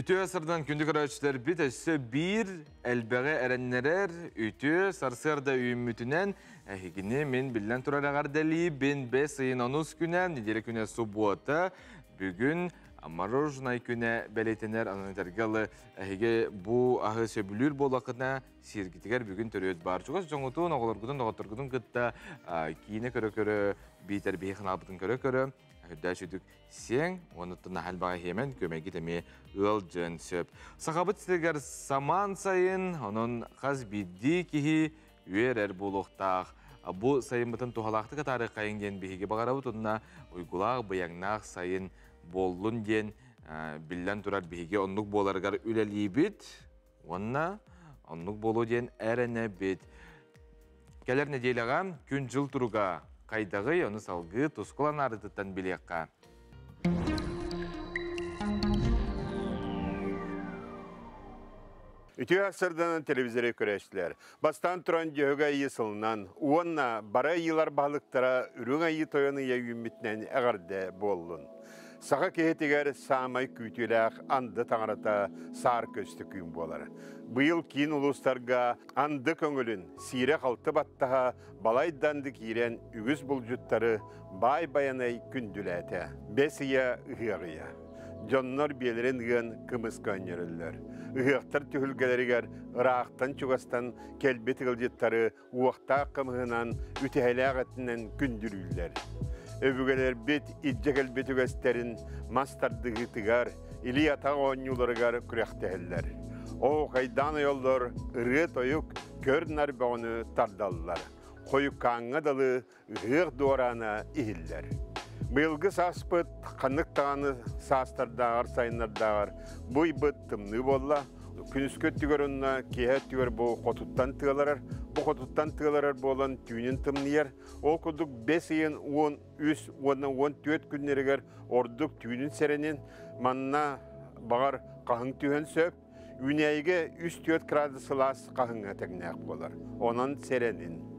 Үтүө сардан күндү көрөөччүлэрбит өссө биир элбэҕи эрэннэрэр үтүө сарсыарда үүммүтүнэн эһигини мин биллэн турар эҕэрдэлиибин. Бэс ыйын онус күнэ, неделя күнэ суббота. Бүгүн мороженое күнэ бэлиэтэнэр. Онон этэргэ ылы эһиги бу аһы сөбүлүүр буоллаххытына сиэргитигэр бүгүн төрүөт баар. Чугас дьоҥҥутун, оҕолоргутун, доҕотторгутун кытта киинэ көрө-көрө, биитэр биһи ханаалбытын көрө-көрө үрдээ сүдүк сиэҥ, уонуттан наһаа элбэҕи иһиэмэн, күөмэйгит эмиэ ыалдьыан сөп. Сахабыт сиригэр самаан сайын, онон хас биирдии киһи үөрэр буолуохтаах. Бу сайыммытын туһалаахтык атаарыаххайыҥ диэн биһиги баҕарабыт уонна уйгулаах, быйаҥнаах сайын буоллун диэн биллэн турар биһиги оннук буоларыгар үлэлиибит уонна оннук буолуо диэн эрэнэбит. Кэлэр нэдиэлэҕэ күн-дьыл туруга хайдаҕый, ону салгыы тускул анаарытыттан билиэххэ. Үтүө сырданан телевизоры көрөөччүлэр. Бастаан туран Дьөһөгө Айыы сылынан уонна бары айыылар баһылыктара Үрүҥ Айыы Тойон ыйа үүммүтүнэн эҕэрдэ буоллун. Саха киһитигэр саамай күүтүүлээх анды таҥарата саар көстөкүүн буолар. Быйыл киин улуустарга анды көҥүлүн сиирэ-халты баттаһа балайда анды киирэн үгүс булдьуттары баай байанай күндүлээтэ. Бэс ыйа ыһыах ыйа. Дьоннор биэлэрин ыан кымыс көөнньөрөллөр. Ыһыахтар түһүлгэлэригэр ыраахтан-чугастан кэлбит ыалдьыттары уохтаах кымыһынан, үтэһэлээх этинэн күндүлүүллэр. Өбүгэлэрбит илдьэ кэлбит үгэстэрин мас тардыһыытыгар, илии-атах оонньууларыгар күрэхтэһэллэр. Оһуохайдаан ойоллор ырыа-тойук, көр-нар бөҕөнү тардаллар. Хойуккааҥҥа дылы ыһыах дуораана иһиллэр. Быйылгы сааспыт ханнык даҕаны саастардааҕар, сайыннардааҕар бу ыйбыт тымныы буолла. Күнүскү өттүгэр уонна киэһэ өттүгэр бу хотуттан тыаларар. Бу хотуттан тыаларар буолан түүнүн тымныйар. Ол курдук бэс ыйын 13 уонна 14 күннэригэр ордук түүнүн сэрэнин манна баҕар хаһыҥ түһэн сөп. Үүнээйигэ 3-4 градус сылаас хаһыҥҥа тэҥнээх буолар. Онон сэрэнин.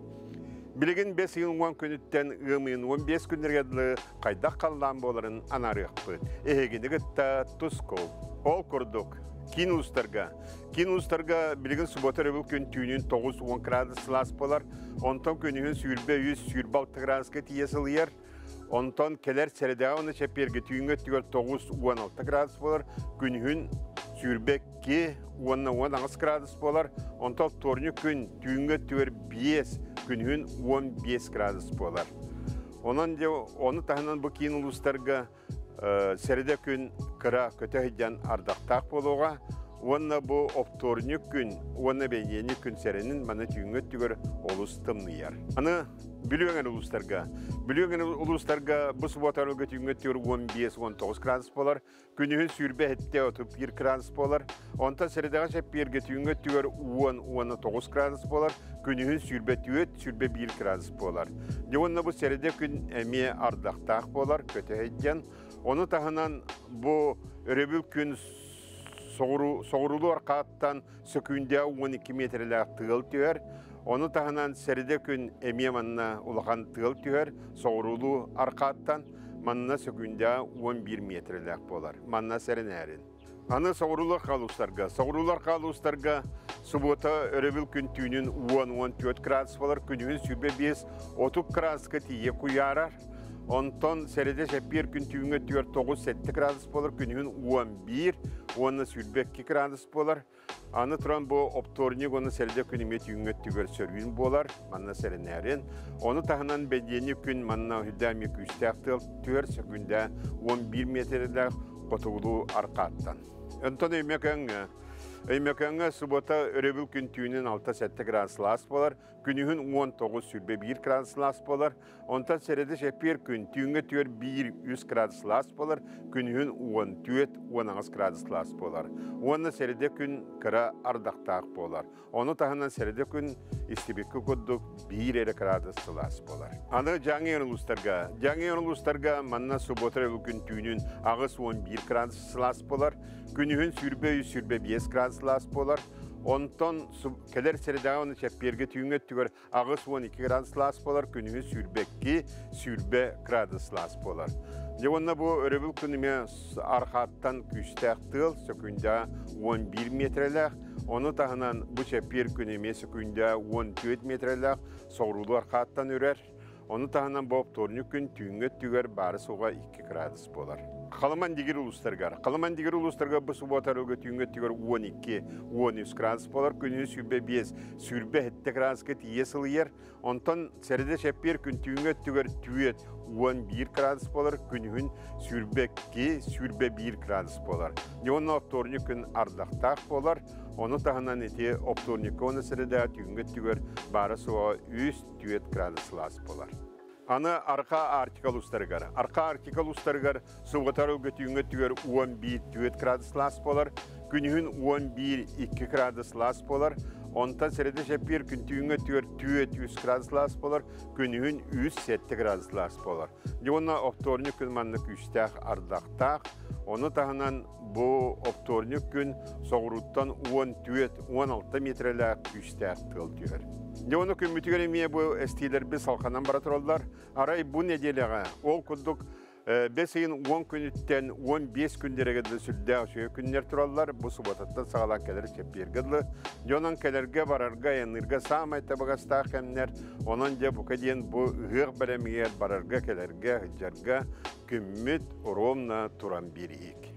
Билигин бэс ыйын 10 күнүттэн ыам ыйын 15 күннэргэ дылы хайдах халлаан буоларын анаарыахпыт. Эһигини кытта тускул. Ол курдук, киин улуустарга Киин улуустарга билигин суббота өрөбүл күн түүнүн 9-10 градус сылаас буолар. Онтон күнүһүн 23-26 градуска тиийэ сылыйар. Онтон кэлэр сэрэдэҕэ уонна чэппиэргэ түүҥҥү өттүгэр 9-16 градус буолар. Күнүһүн 22 уонна 18 градус буолар. Онтон вторник күн түүҥҥү өттүгэр 5, күнүһүн 15 градус буолар. Онон дьэ ону таһынан бу киин улуустарга сэрэдэ күн кыра көтө сылдьан ардахтаах буолуоҕа уонна бу оптуорунньук күн уонна бэнидиэнньик күн сэрэнин маны түүҥҥү өттүгэр олус тымныйар. Аны Бүлүү эҥэр улуустарга. Бүлүү эҥэр улуустарга бу субуотарга түүҥҥү өттүгэр 15-19 градус буолар. Күнүһүн 27-31 градус буолар. Онтон сэрэдэҕэ чэппиэргэ түүҥҥү өттүгэр 10-19 градус буолар. Күнүһүн 24-21 градус буолар. Дьэ уонна бу сэрэдэ күн эмиэ ардахтаах буолар, көтө сылдьан. Ону таһынан бу өрөбүл күн соҕуруулуу арҕааттан сөкүүндэ 12 миэтэрэлээх тыал түһэр. Ону таһынан сэрэдэ күн эмиэ манна улахан тыал түһэр, соҕуруулуу арҕааттан манна сөкүүндэ 11 миэтэрэлээх буолар. Манна сэрэнээрин. Аны соҕуруулар хаалуустарга. Соҕуруулар хаалуустарга субуота өрөбүл күн түүнүн 10-14 градус буолар, күнүһүн 25-30 градуска тиийэ куйаарар. Онтон сэрэдэ сэппиэр күн түүҥҥэ өттүгэр 9-7 градус буолар, күнүһүн 11 уонна 22 градус буолар. Аны туран бу оптуорунньук уонна сэрэдэ күн эмиэ түүҥҥэ өттүгэр сөрүүн буолар, манна сэрэнээрин. Ону таһынан бэдиэнньик күн манна үрдэ эмиэ күүстээх тыал түһэр, сөкүүндэ 11 миэтэрэлээх хотугулуу арҕааттан. Онтон Өймөкөөҥҥө Өймөкөөҥҥө суббота өрөбүл күн түүнүн 6-7 градус сылаас буолар, күнүһүн 19-21 градус сылаас буолар. Онтон сэрэдэ чэппиэр күн түүҥҥэ түөр 1-3 градус сылаас буолар, күнүһүн 14-18 градус сылаас буолар. Уонна сэрэдэ күн кыра ардахтаах буолар. Ону таһынан сэрэдэ күн истибиккэ курдук биир эрэ градус сылаас буолар. Аны Дьааҥы улуустарга. Дьааҥы улуустарга манна суббота күн түүнүн 81 градус сылаас буолар, күнүһүн 23-25 градус сылаас буолар. Онтон кэлэр сэрэдэҕэ уонна чэппиэргэ түүҥҥэ өттүгэр 82 градус сылаас буолар, күнүһүн 22 20 градус сылаас буолар. Дьэ уонна бу өрөбүл күн эмиэ арҕааттан күүстээх тыал сөкүүндэ 11 миэтэрэлээх, ону таһынан бу чэппиэр күн эмиэ сөкүүндэ 14 миэтэрэлээх соҕуруулуу арҕааттан үрэр. Ону таһынан бу оптуорунньук күн түүҥҥү өттүгэр баары-суоҕа 2 градус буолар. Халыман дигир улуустарыгар. Халыман дигир улуустарыгар бу субуота арыгы түүҥҥү өттүгэр 12-13 градус буолар. Күнүһү 25, 27 градуска тиийэ сылыйар. Онтон сэрэдэ чэппиэр күн түүҥҥү өттүгэр түөрт 11 градус буолар, күнүһүн 22, 21 градус буолар. Уонна оптуорунньук күн ардахтаах буолар. Ону таһынан ити оптуорунньукка уонна сэрэдэҕэ түүҥҥү өттүгэр баара-суоҕа 3-4 градус сылаас буолар. Аны Арҕаа Арктика улуустарыгар. Арҕаа Арктика улуустарыгар субуотар ылга түүҥҥү өттүгэр 11-4 градус сылаас буолар. Күнүһүн 11-2 градус сылаас буолар. Онтон сэрэдэ чэппиэр күн түүҥҥү өттүгэр 4-3 градус сылаас буолар. Күнүһүн 3-7 градус сылаас буолар. Дьэ уонна оптуорунньук күн манна күүстээх ардахтаах. Ону таһынан бу оптуорунньук күн соҕурууттан 14-16 миэтэрэлээх күүстээх тыал түһэр. Дьэ ону күммүтүгэр эмиэ бу эстиилэрбит салҕанан бара тураллар. Арай бу нэдиэлэҕэ ол курдук бэс ыйын 10 күнүттэн 15 күннэригэр дылы сүрдээх үчүгэй күннэр тураллар. Бу субуотаттан саҕалаан кэлэр чэппиэргэ дылы. Дьонон кэлэргэ, барарга, айанныырга саамай табыгастаах кэмнэр. Онон дьэ бука диэн бу ыһыах бэлэмигэр барарга, кэлэргэ, сылдьарга күммүт ровно туран биэриик.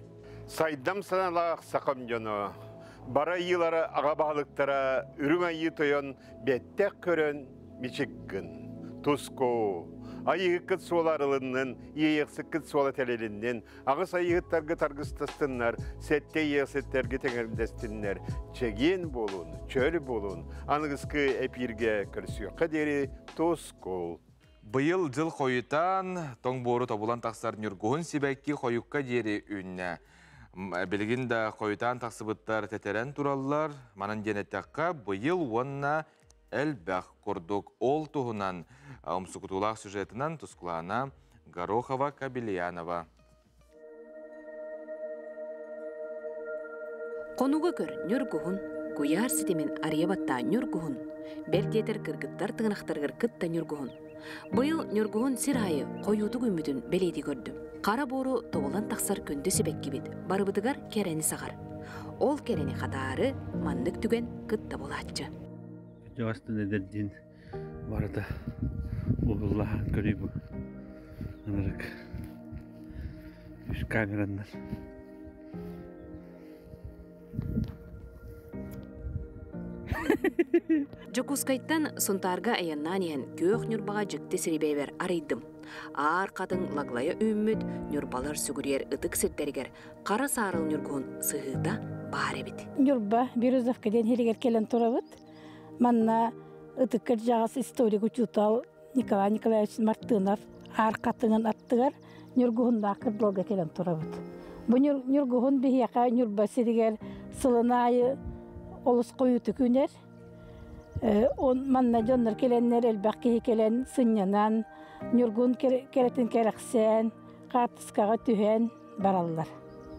Сайдам саналаах сахам дьоно, бары айыылара аҕа баһылыктара Үрүҥ Айыы Тойон бэттэх көрөн мичик гын. Туску, айыыһыккыт суола арылыннын, иэйэхсиккит суола тэлилиннин, аҕыс айыыһыттаргыт аргыстастыннар, сэттэ иэйэхситтэргит эҥэрдэстиннэр, чэгиэн буолун, чөл буолун, аныгыскы эпииргэ көрсүөххэ диэри тускул. Быйыл дьыл хойутаан, тоҥ буору тобулан тахсар ньургуһун сибэкки хойукка диэри үүннэ. Билигин да хойутаан тахсыбыттар тэтэрэн тураллар. Манан диэн эттэххэ, быйыл уонна элбэх курдук. Ол туһунан умсугутуулаах сюжетынан Тускулаана Горохова-Кабельянова. Хонуга көр ньургуһун, куйаар ситимин арыйа баттаа ньургуһун, бэл диэтэр кыргыттар тыҥырахтарыгар кытта ньургуһун. Быйыл ньургуһун сир аайы хойуутук үүммүтүн бэлиэтии көрдүм. Хара буору тобулан тахсар күндү сибэккибит барыбытыгар кэрэни саҕар. Ол кэрэни хатаары маннык түгэн кытта булааччы. Дьоҕастан эдэрдиин барыта уһуллаһан көрүй бу ынырык үс камераннар. Дьокуускайтан Сунтаарга айаннаан иһэн күөх Ньурбаҕа дьикти сирибэйбэр арыйдым. Аар хатыҥ лаглайа үүммүт ньурбалар сүгүрүйэр ытык сирдэригэр хара саарыл ньургуһун сыһыыта баар эбит. Ньурба Березовка диэн иһигэр кэлэн турабыт. Манна ытык кырдьаҕас историк учуутал Николай Николаевич Мартынов аар хатыҥын аттыгар Ньургуһуннаах кырдалга кэлэн турабыт. Бу Ньургуһун биһиэхэ Ньурба сиригэр сылын аайы олус хойутук үүнэр. Манна дьоннор кэлэннэр элбэх киһи кэлэн сынньанан, Ньургун кэрэтин кэрэхсээн, хаартыскаҕа түһэн бараллар.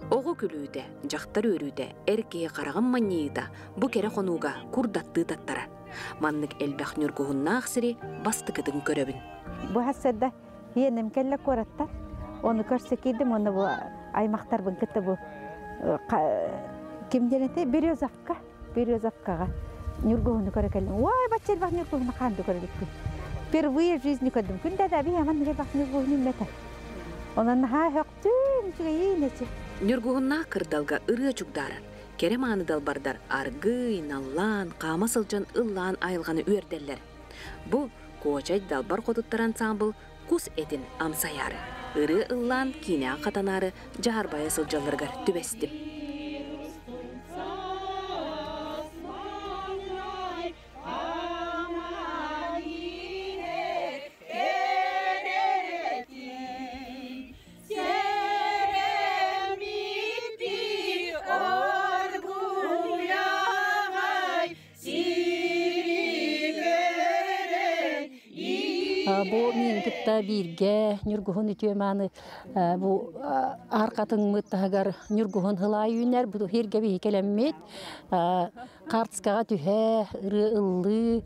Оҕо күлүүтэ, дьахтар үөрүүтэ, эр киһи хараҕын манньыйыыта бу кэрэ хонууга курдаттыы таттарар. Маннык элбэх ньургуһуннаах сири бастакытын көрөбүн. Бу хассарда иэним кэллэ куораттан. Ону көрсө киирдим, уонна бу аймахтарбын кытта бу ким диэн этэй Березовка, Березовкаҕа ньургуһуну көрө кэллим. Ой, бачча элбэх ньургуһуну хаанды көрө иликпин. Впервые в жизни көрдүм. Күндэ да би аман элбэх ньургуһуну үммэтэ. Онон наһаа өктүм, үчүгэйин эчи. Ньургуһуннаах кырдалга ырыа чугдаарар. Кэрэ мааны далбардар аргыый, наллаан, хаама сылдьан ыллаан айылҕаны үөрдэллэр. Бу Куочай далбар хотуттар ансаамбыл кус этин амсайаары, ырыа ыллаан киинэҕэ хатанаары дьаарбайа сылдьалларыгар түбэстим. Бу миин кытта бииргэ Ньургуһун үтүө мааны бу аркатыҥмыт таһыгар Ньургуһун һылаай үүнэр бу хиргэ биһи кэлэммит картскаҕа түһэ ырыа ыллыы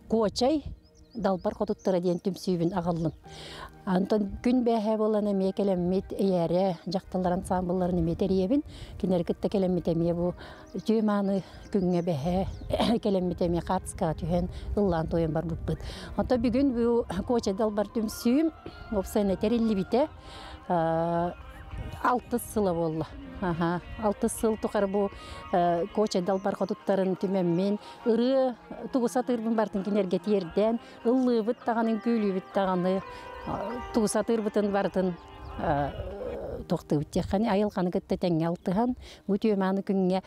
Куочай. Далбар хотуттара диэн түмсүүбүн аҕаллым. Онтон күн бээһэ буолан эмиэ кэлэммит эйээрэ дьахталлар ансаамбылларын эмиэ тэрийэбин. Кинилэри кытта кэлэммит эмиэ бу үтүө мааны күҥҥэ бэһэ кэлэммит эмиэ хаартыскаҕа түһэн ыллаан туойан барбыппыт. Онтон бүгүн бу Куоча Далбар түмсүүм уопсайынан тэриллибитэ алтыс сыла буолла. Алтыс сыл тухары бу Куоча Далбар хотуттарын түмэммин ырыа тугу сатыырбын бартын кинилэргэ тиэрдэн, ыллыыбыт даҕаны, үҥкүүлүүбүт даҕаны, тугу сатыырбытын барытын туохтуубут диэххэ, айылҕаны кытта тэҥҥэ алтыһан, бу үтүө-мааны күҥҥэ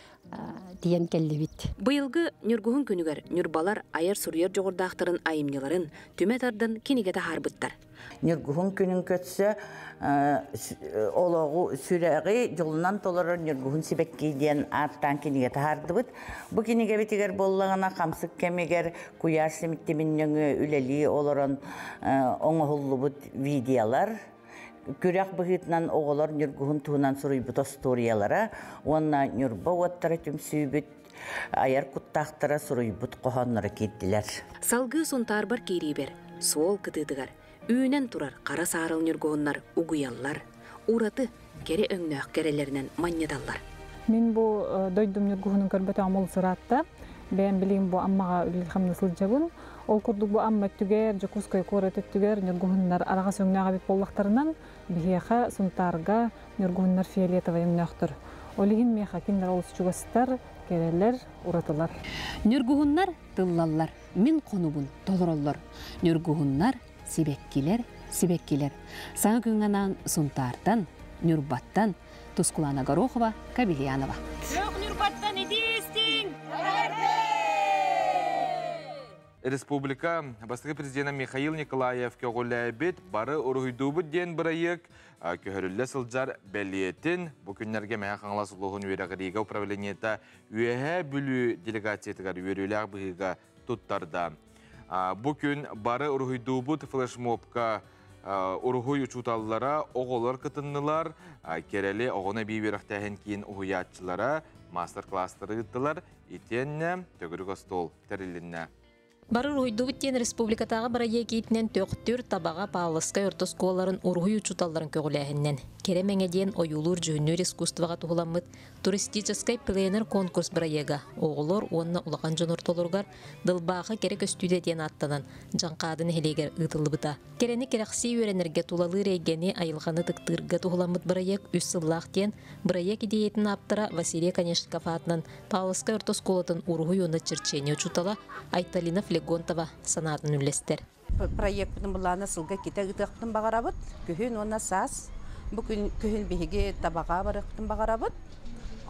тиийэн кэллибит. Быйылгы Ньургуһун күнүгэр ньурбалар айар-суруйар дьоҕурдаахтарын айымньыларын түмэ тардан кинигэ таһаарбыттар. Ньургуһун күнүн көрсө олоҕу сүрэҕи дьолунан толорор Ньургуһун сибэкки диэн ааттаан кинигэ таһаардыбыт. Бу кинигэбитигэр буоллаҕына хамсык кэмигэр куйаар симиттимин нөҥүө үлэлии олорон оҥоһуллубут видеолар, күрэх быһыытынан оҕолор Ньургуһун туһунан суруйбут остуоруйалара уонна Ньурба уоттара түмсүүбүт айар куттаахтара суруйбут хоһоонноро киирдилэр. Салгыы Сунтаарбар киириибэр суол кытыытыгар үүнэн турар хара саарыл ньургуһуннар угуйаллар, ураты кэрэ өҥнөөх кэрэлэринэн манньыталлар. Мин бу дойдум ньургуһунун көрбөтөҕүм олус ыраатта. Бэйэм билигин бу Аммаҕа үлэлии-хамныы сылдьабын. Ол курдук бу Амма өттүгэр, Дьокуускай куорат өттүгэр ньургуһуннар араҕас өҥнөөх эбит буоллахтарынан, биһиэхэ Сунтаарга ньургуһуннар фиолетовай өҥнөөхтөр. Ол иһин миэхэ кинилэр олус чугастар, кэрэлэр, уратылар. Ньургуһуннар тыллаллар, мин хонубун толороллор. Ньургуһуннар сибэккилэр, сибэккилэр. Саҥа күҥҥэ анаан Сунтаартан, Ньурбаттан Тускулана Горохова, Кабельянова. Өөх Ньурбаттан итии Республика бастакы президенэ Михаил Николаев көҕүлээбит «Бары уруһуйдуубут» диэн бырайыак көһөрүллэ сылдьар бэлиэтин бу күннэргэ Мэҥэ Хаҥалас улууһун үөрэҕириигэ управлениета Үөһээ Бүлүү делегациятыгар үөрүүлээх быһыыга туттарда. Бу күн «Бары уруһуйдуубут» флешмобка уруһуй учууталлара, оҕолор кытыннылар, Кэрэли оҕону эбии үөрэхтээһин киин уһуйааччылара маастар-класстары ыыттылар, итиэннэ төгүрүк остуол тэрилиннэ. Бары уруһуйдуубут диэн республикатааҕы бырайыак иитинэн Төхтүр, Табаҕа, Павловскай орто оскуолаларын уруһуй учууталларын көҕүлээһининэн Кэрэ Мэҥэ диэн ойуулуур-дьүһүннүүр искусствоҕа туһуламмыт туристическай пленэр конкурс бырайыага оҕолор уонна улахан дьон ортолоругар Дылбаахы кэрэ көстүүтэ диэн ааттанан Дьаҥхаады нэһилиэгэр ыытыллыбыта. Кэрэни кэрэхсии үөрэнэргэ тулалыыр эйгэни айылҕаны ытыктыырга туһуламмыт бырайыак үс сыллаах диэн бырайыак идиэйэтин ааптара Василий Оконешников аатынан Павловскай орто оскуолатын уруһуй уонна черчение учуутала Айталина Флегонтова санаатын үллэстэр. Проекпытын былаана сылга китэ ыытыахпытын баҕарабыт. Күһүн уонна саас. Бу күн күһүн биһиги табаҕа барыахпытын баҕарабыт.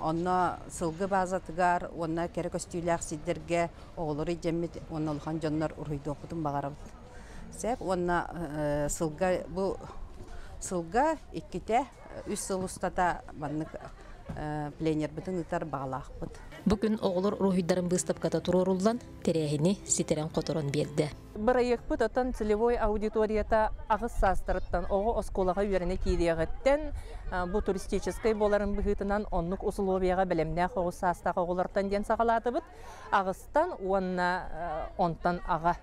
Онно сылгы базатыгар уонна кэрэ көстүүлээх сирдэргэ оҕолору илдьэммит уонна улахан дьоннор уруһуйдуохпутун баҕарабыт. Сөп уонна сылга бу сылга иккитэ үс сыл устата маннык пленербытын ыытар баҕалаахпыт. Бу күн оҕолор уруһуйдарын быыстапката туруоруллан, тэрээһини ситэрэн-хоторон биэрдэ. Бырайыакпыт оттон целевой аудиторията аҕыс саастарыттан оҕо оскуолаҕа үөрэнэ киириэҕиттэн бу туристическай буоларын быһыытынан оннук усулуобуйаҕа бэлэмнээх оҕус саастаах оҕолортон диэн саҕалаатыбыт. Аҕыстан уонна онтон аҕа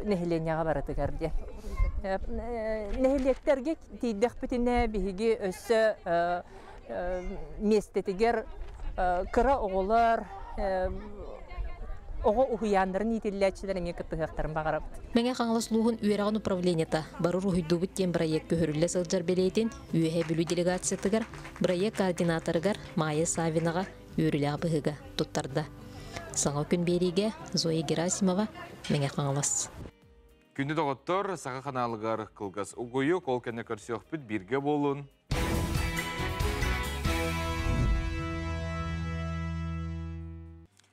нэһилиэнньэҕэ барытыгар диэн. Нэһилиэктэргэ тиийдэхпитинэ биһиги өссө миэстэтигэр кыра оҕолор оҕо уһуйааннарын иитиллээччилэр эмиэ кыттыһыахтарын баҕарабыт. Мэҥэ Хаҥалас улууһун үөрэҕин управлениета Бары уруһуйдуубут диэн бырайыак көһөрүллэ сылдьар бэлиэтин Үөһээ Бүлүү делегациятыгар бырайыак координаторыгар Майя Савинаҕа үөрүүлээх быһыыга туттарда. Саҥа күн биэриигэ Зоя Герасимова, Мэҥэ Хаҥалас. Күндү доҕоттор, Саха ханаалыгар кылгас угуйук, ол кэннэ көрсүөхпүт, бииргэ буолун.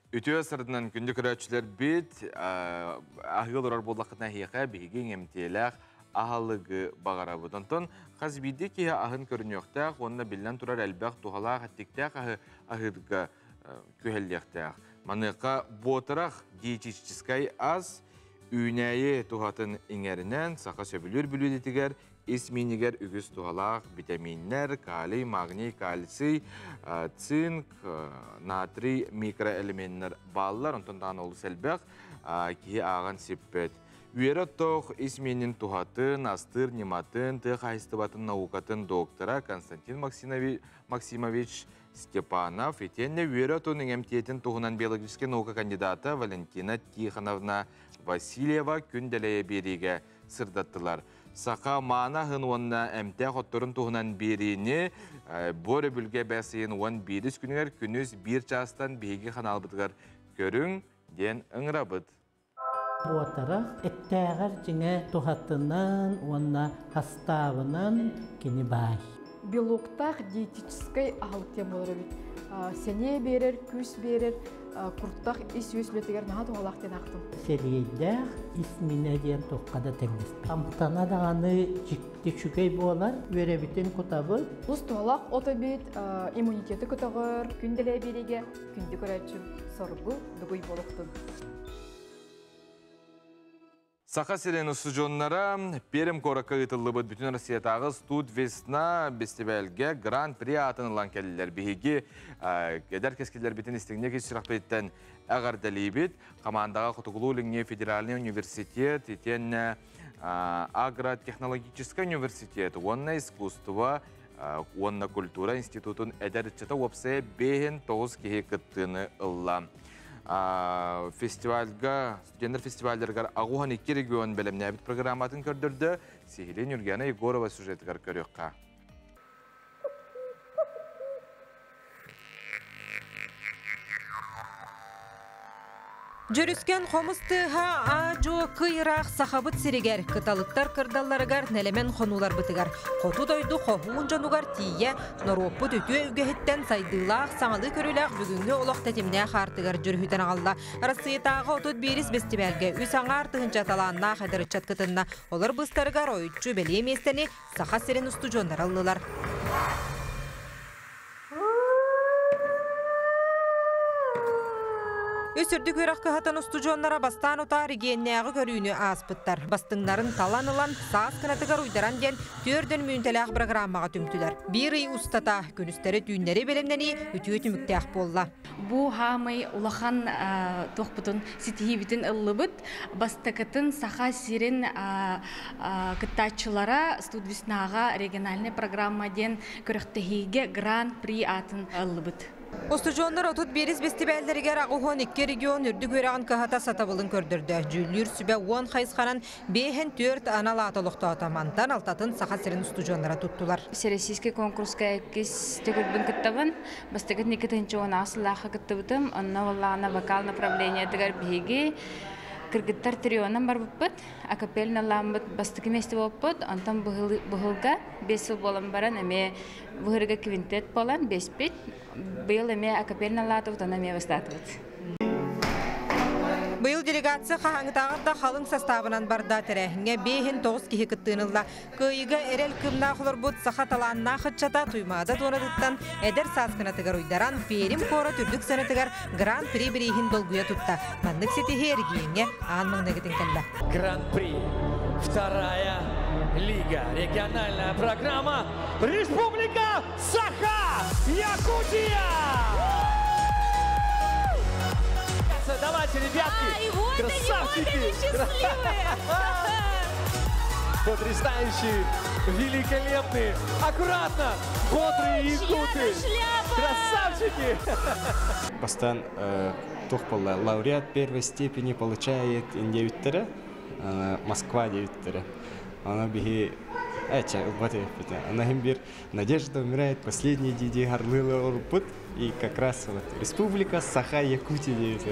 Үтүө сырдынан күндү көрөөччүлэрбит, аһыы олорор буоллаххытына эһиэхэ биһиги иҥэмтиэлээх аһылыгы баҕарабыт. Онтон хас биирдии киһи аһын көрүнүөхтээх уонна биллэн турар элбэх туһалаах эттиктээх аһы аһыырга күһэллиэхтээх. Маныаха буотарах диетическай ас үүнээйи туһатын иҥэринэн саха сөбүлүүр бүлүүдэтигэр ис миинигэр үгүс туһалаах битэмииннэр, калий, магний, кальций, цинк, натрий микроэлеменнэр бааллар. Онтон даҕаны олус элбэх киһи ааҕан сиппэт. Үөрэ оттоох ис миинин туһатын, астыыр ньыматын, тыа хаһайыстыбатын наукатын доктора Константин Максимович Степанов итиэннэ үөрэ отун иҥэмтиэтин туһунан биологическай наука кандидата Валентина Тихоновна Васильева күн дэлэйэ биэриигэ сырдаттылар. Саха маана аһын уонна эмтээх отторун туһунан биэриини бу өрөбүлгэ бэс ыйын 11 күнүгэр күнүс биир чаастан биһиги ханаалбытыгар көрүҥ диэн ыҥырабыт. Буотара эттээҕэр дьиҥэ туһатынан уонна хастаабынан кини баай. Белоктаах диетическай аһылык диэн буолар эбит. Сэниэ биэрэр, күүс биэрэр, куртах ис-үөс үлэтигэр наһаа туһалаах диэн аахтым. Сэлиэйдээх ис минэ диэн туохха да тэҥнэспэт. Амтана даҕаны дьикти үчүгэй буолар, үөрэбитин кутабыт. Ус туһалаах от эбит, иммунитеты көтөҕөр, күн дэлэй биэриигэ күндү көрөөччүм соргу дугуй буолуохтун. Саха сирин устудьуоннара Пермь куоракка ыытыллыбыт Бүтүн Россиятааҕы Студ Весна бэстибээлгэ Гран-при аатын ылан кэллилэр. Биһиги эдэр кэскиллэрбитин истиҥник ис сүрэхпититтэн эҕэрдэлиибит. Хамаандаҕа Хотугулуу-Илиҥҥи федеральнай университет итиэннэ агротехнологическай университет уонна искусство уонна культура институтун эдэр ыччата уопсайа 5-9 киһи кыттыыны ылла. Фестивальга Студеннар фестивалларыгар аҕуһан икки регион бэлэмнээбит программатын көрдөрдө. Сиһилии Нюргена Егорова сюжетыгар көрүөххэ. Дьөрүскэн хомус тыаһа аа-дьуо кый ыраах Сахабыт сиригэр, кыталыктар кырдалларыгар, нэлэмэн хонууларбытыгар, хоту дойду хоһуун дьонугар тиийэ норуоппут үтүө үгэһиттэн сайдыылаах, саҥалыы көрүүлээх бүгүҥҥү олох тэтимнээх аартыгар дьүрүһүтэн аҕалла. Арассыыйатааҕы 31 бэстибээлгэ үс аҥаар тыһыынча талааннаах эдэр ыччат кытынна. Олор быыстарыгар ойуччу бэлиэ миэстэни Саха сирин устудьуоннара ыллылар. Үс үрдүк үөрэх кыһатын устудьуоннара бастаан утаа регионнааҕы көрүүнү ааспыттар. Бастыҥнарын талан ылан, саас кынатыгар уйдаран диэн түөрдөн мүнтэлээх программаҕа түмтүлэр. Биир ый устата күнүстэри-түүннэри бэлэмнэнии үтүө түмүктээх буолла. Бу хаамай улахан туохпутун ситиһиибитин ыллыбыт. Бастакытын Саха сирин кыттааччылара Студвеснаҕа региональная программа диэн күрэхтэһиигэ Гран-при аатын ыллыбыт. Устудьуоннар 31 бэстибээллэригэр 82 регион үрдүк үөрэҕин кыһата сатабылын көрдөрдө. Дьүүллүүр сүбэ 10 хайысханан биэһин түөрт анал аат олохтоото. Мантан алтатын Саха сирин устудьуоннара туттулар. Всероссийский конкурска иккис төгүлбүн кыттабын. Бастакы 2018 сыллаахха кыттыбытым. Онно буоллаҕына вокал направлениетыгар биһиги кыргыттар трионан барбыппыт. Акапельно ылааммыт бастакы миэстэ буолбуппут. Онтон быһылга 5 сыл буолан баран эмиэ быһырга квинтет буолан беспит. Быйыл эмиэ акапельно ылаатыбыт, онно эмиэ бастаатыбыт. Быйыл делегация хаһааҥҥытааҕар да халыҥ састаабынан барда. Тэрээһиҥҥэ биэһин тоҕус киһи кыттыыны ылла. Кыайыыга эрэл кыымнаах олорбут саха талааннаах ыччата Туймаада туонатыттан эдэр сааскынатыгар уйдаран, Пермь куорат үрдүк сыанатыгар Гран-при бирииһин долгуйа тутта. Маннык ситиһии эрэгийиэҥҥэ аан маҥнайгытын кэллэ. Гран-при. Вторая лига. Региональная программа Республика Саха! Якутия! Давайте, ребятки, а, и вот красавчики! Они, вот они счастливые! Потрясающие, великолепные, аккуратно, бодрые якуты! Красавчики! Бастан туох буолла лауреат первой степени получает диэбиттэрэ Москва диэбиттэрэ Аны биһи эчэ ылбат эбиппит. Аны иһин бир Надежда умирает последний дии харлыылы олорбут и как раз вот Республика Саха Якутия диэбит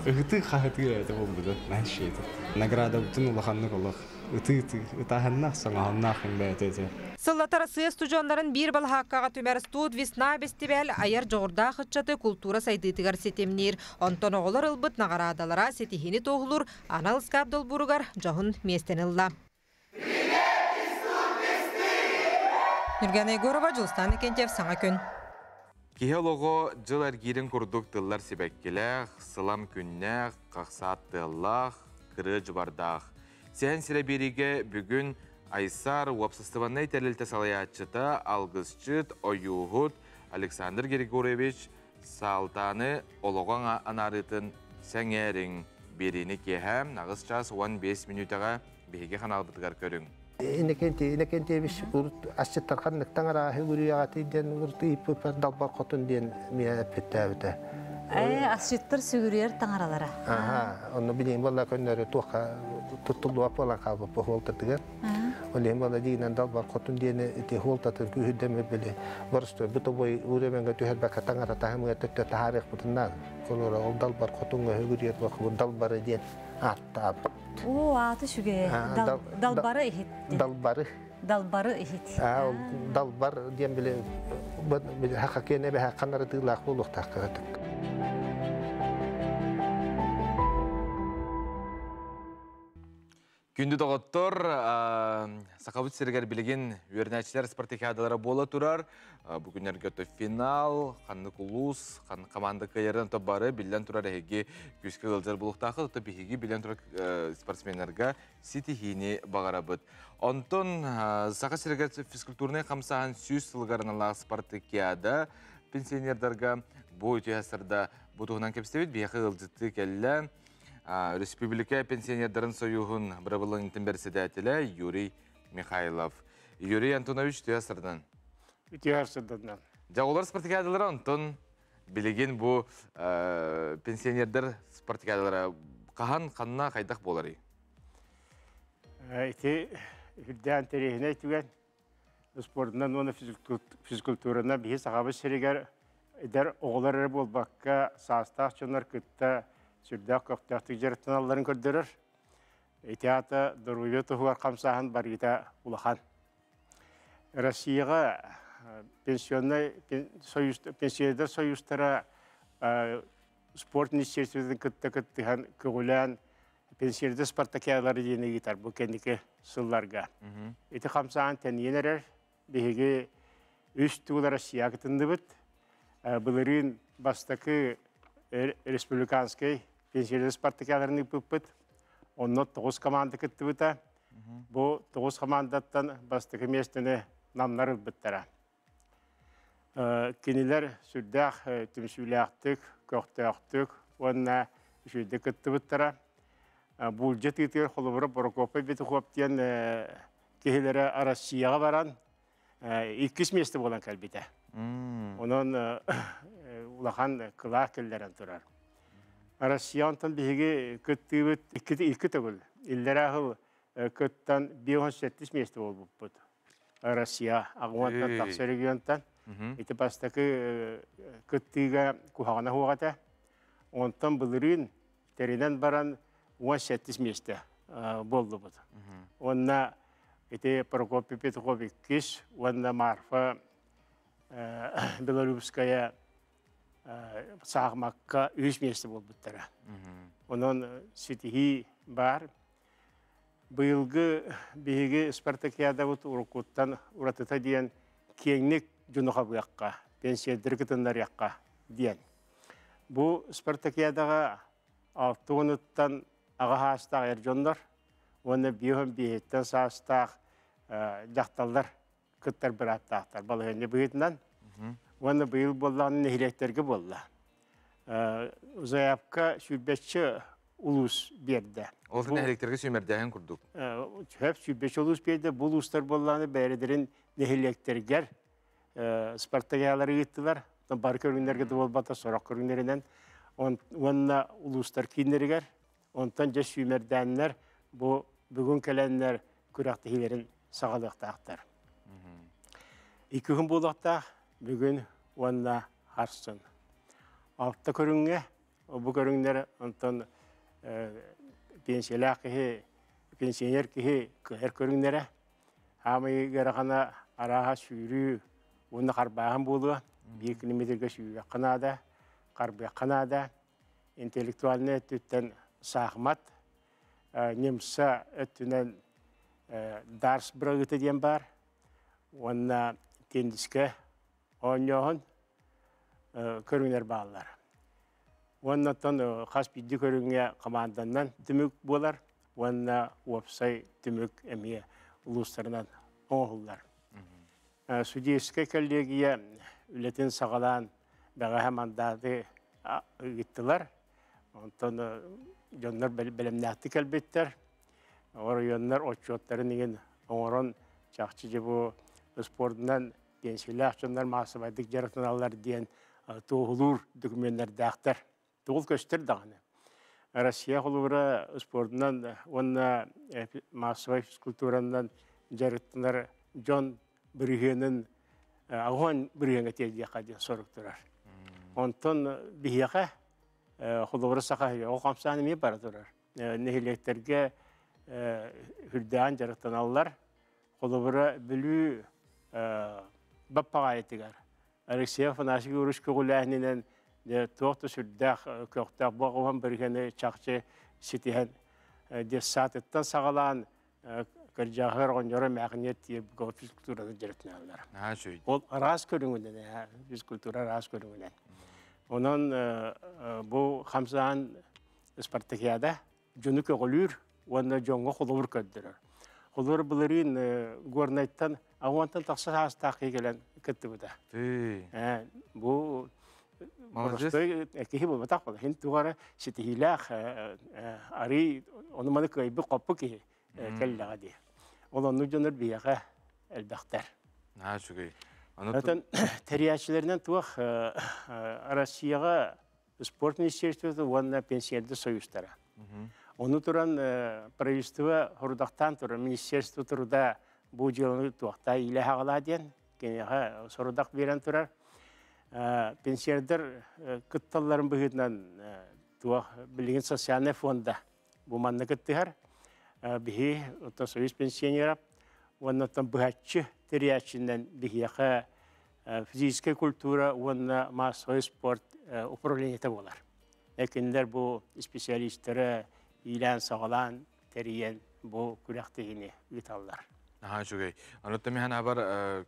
ыһытыы хаһытыы это буолбута знаешь это награда бутун улаханнык олох ытыы-ытыы ытааһыннаах соҥоһонноох бэйэтэ этэ. Сыллата Россия устудьуоннарын биир балаһааккаҕа түмэр Студ весна бэстибээл айар дьоҕурдаах ыччаты култуура сайдыытыгар ситимниир. Онтон оҕолор ылбыт наҕараадалара ситиһиини туоһулуур анал ыскаап долбууругар дьоһун миэстэни ылла. Нюргана Егорова, Дьулустан Икентьев, Саҥа күн. Киһи олоҕо дьыл эргиирин курдук тыллар сибэккилээх, сылам күннээх, хахсаат тыаллаах, кырыа дьыбардаах. Сэһэн сирэ биэриигэ бүгүн Айсар уопсастыбаннай тэрилтэ салайааччыта, алгысчыт, ойууһут Александр Григорьевич Саалтааны олоҕо анаарыытын сэҥээриҥ. Биэриини киэһэ аҕыс чаас 15 мүнүүтэҕэ биһиги ханаалбытыгар көрүҥ. Иннокентий Иннокентьевич урут асчыттар ханнык таҥарааһы үрүйэҕэ диэн урут ыйыппыппар далбар хотун диэн миэ эппиттээбитэ. Ээ, асчыттар сүгүрүйэр таҥаралара. Аха, онно билигин буолла көннөрү туохха туттуллубат буолан хаалбыт бу хуолтатыгар. Ол иһин буолла диинэн далбар хотун диэни ити хуолтатын күүһүрдэммит били боростуой бытовой уровеньга түһэрбэккэ таҥара таһымыгар төттө таһаарыахпытын наада. Холобура, ол далбар хотуҥҥа үгүрүйэр далбары диэн ааттаабыт. Оо, ааты сүгэ. Далбары иһит. Далбары. Далбары иһит. Аа, ол далбар диэн били били хака киэнэ бэһэ ханнары тыылаах буолуохтаах кыратык. Күндү доҕоттор, Сахабыт сиригэр билигин үөрэнээччилэр спартакиадалара буола турар. Бу күннэргэ то финал, ханнык улуус, хан команда кыайарын то бары биллэн турар эһиги күүскэ ыалдьар буолуохтааххыт, то биһиги билэн турар спортсменнарга ситиһиини баҕарабыт. Онтон Саха сиригэр физкультурнай хамсааһын 100 сылыгар аналлаах спартакиада пенсионердарга бу үтүө сарда бу туһунан кэпсэбит. Биһиэхэ ыалдьыттыы кэллэ. Республика пенсионердарын союһун бырабылланыытын бэрэссэдээтэлэ Юрий Михайлов. Юрий Антонович, үтүө сардан. Үтүө сарданнан. Дьаҕулар спартакиадалара онтон билигин бу пенсионердар спартакиадалара хаһан, ханна, хайдах буоларый? Ити үрдээн интэриэһинэй түгэн. Спордунан уонна физкультуранан биһи Сахабыт сиригэр эдэр оҕолор эрэ буолбакка, саастаах дьоннор кытта сүрдээх көхтөөхтүк дьарыктаналларын көрдөрөр. Ити аата доруобуйа туһугар хамсааһын барыыта улахан. Россияҕа пенсионнай союз, пенсионердар союзтара спорт министерствотын кытта кыттыһан көҕүлээн пенсионердар спартакиадалары диэни ыытар бу кэнники сылларга. Ити хамсаан тэнийэн эрэр. Биһиги үс тугул Россия кытынныбыт. Былырыын бастакы республиканскай пенсионердар спартакиадаларын ыыппыппыт. Онно тоҕус команда кыттыбыта. Бу тоҕус командаттан бастакы миэстэни намнар ылбыттара. Кинилэр сүрдээх түмсүүлээхтик, көхтөөхтүк уонна үчүгэйдик кыттыбыттара. Буулдьа тыытыгар холобура Прокопий Петухов диэн киһилэрэ Россияҕа баран иккис миэстэ буолан кэлбитэ. Онон улахан кылаах киллэрэн турар. Россия онтон биһиги кыттыыбыт икки төгүл. Иллэрээ сыл кыттан 578 миэстэ буолбуппут. Россия аҕуонтан тахса регионтан. Ити бастакы кыттыыга куһаҕана суох этэ. Онтон былырыын тэринэн баран 17 миэстэ буоллубут. Уонна ити Прокопий Петухов иккис уонна Марфа Белорусская саахымакка үһүс миэстэ буолбуттара. Онон ситиһии баар. Быйылгы биһиги спартакиадабыт уруккуттан уратыта диэн киэҥник дьону хабыахха, пенсиядары кытыннарыахха диэн. Бу спартакиадаҕа алта уонуттан аҕа саастаах эр дьоннор уонна биэһон биэһиттэн саастаах дьахталлар кыттар бырааптаахтар балаһыанньа быһыытынан. Уонна быйыл буоллаҕына нэһилиэктэргэ буолла. Заявка сүүрбэччэ улуус биэрдэ. Ол нэһилиэктэргэ сүүмэрдээһин курдук. Сөп сүүрбэччэ улуус биэрдэ. Бу улуустар буоллаҕына бэйэлэрин нэһилиэктэригэр спартакиалары ыыттылар. Бары көрүҥнэргэ да буолбата, сорох көрүҥнэринэн. Уонна улуустар кииннэригэр. Онтон дьэ сүүмэрдээннэр бу бүгүн кэлэннэр күрэхтэһиилэрин саҕалыахтаахтар. Икки күн буолуохтаах бүгүн уонна харсын. Алта көрүҥҥэ, бу көрүҥнэр онтон пенсиялаах киһи, пенсионер киһи кыайар көрүҥнэрэ. Хаамай ыарахана арааһа сүүрүү уонна харбааһын буолуо. Биир километрга сүүрүөххэ наада, харбыахха наада. Интеллектуальнай өттүттэн саахымат, ньымса өттүнэн дарс бырагыта диэн баар уонна теннискэ оонньооһун көрүҥнэр бааллар. Уонна оттон хас биирдии көрүҥҥэ команданнан түмүк буолар уонна уопсай түмүк эмиэ улуустарынан оҥоһуллар. Судейскай коллегия үлэтин саҕалаан бэҕэһээ мандаты ыыттылар. Онтон дьоннор бэлэмнээхтик кэлбиттэр. Оройуоннар отчуоттарын игин оҥорон чахчы же бу спордунан пенсиялаах дьоннор маассабайдык дьарыктаналлар диэн туоһулуур докуменнардаахтар. Тугул көстөр даҕаны. Россия холобура спордунан уонна массовай физкультуранан дьарыктанар дьон бырыһыанын 80 бырыһыаҥҥа тиэрдиэххэ диэн сорук турар. Онтон биһиэхэ холобура саха оҕо хамсаан эмиэ бара турар. Нэһилиэктэргэ үрдээн дьарыктаналлар. Холобура Бүлүү Баппаҕаайытыгар Алексей Афанасьевич Егорович көҕүлээһининэн туох да сүрдээх көхтөөх боҕуһан бырыһыаны чахчы ситиһэн детсадыттан саҕалаан кырдьаҕаһыгар оҕонньоро эмээхиниэр тиийэ физкультураны дьарыктаналлар. Ол араас көрүҥүнэн, физкультура араас көрүҥүнэн. Онон бу хамсаан спартакиада дьону көҕүлүүр уонна дьоҥҥо холобур көрдөрөр. Холобур былырыын Горнайтан 60-тан тахса саастаах киһи кэлэн кыттыбыта. Бу простой киһи буолбатах буолла. Хин тугара ситиһиилээх арый ону маны кыайбыт хоппу киһи кэллэҕэ дии. Ол оннук дьоннор биһиэхэ элбэхтэр. Наһаа үчүгэй. Оттон тэрийээччилэринэн туох Россияҕа спорт министерствота уонна пенсионердар союзтара. Ону туран правительство сорудахтаан турар, министерство труда бу дьыаланы туохтаа иилэ-хаҕалаа диэн киниэхэ сорудах биэрэн турар. Пенсионердар кытталларын быһыытынан туох билигин социальный фонда бу манна кыттыһар. Биһи оттон союз пенсионеров уонна оттон быһаччы тэрийээччинэн биһиэхэ физическэй культура уонна массовый спорт управлениета буолар. Кинилэр бу специалистары иилээн-саҕалаан тэрийэн бу күрэхтэһиини ыыталлар. Наһаа үчүгэй. Онуттан миһэн абар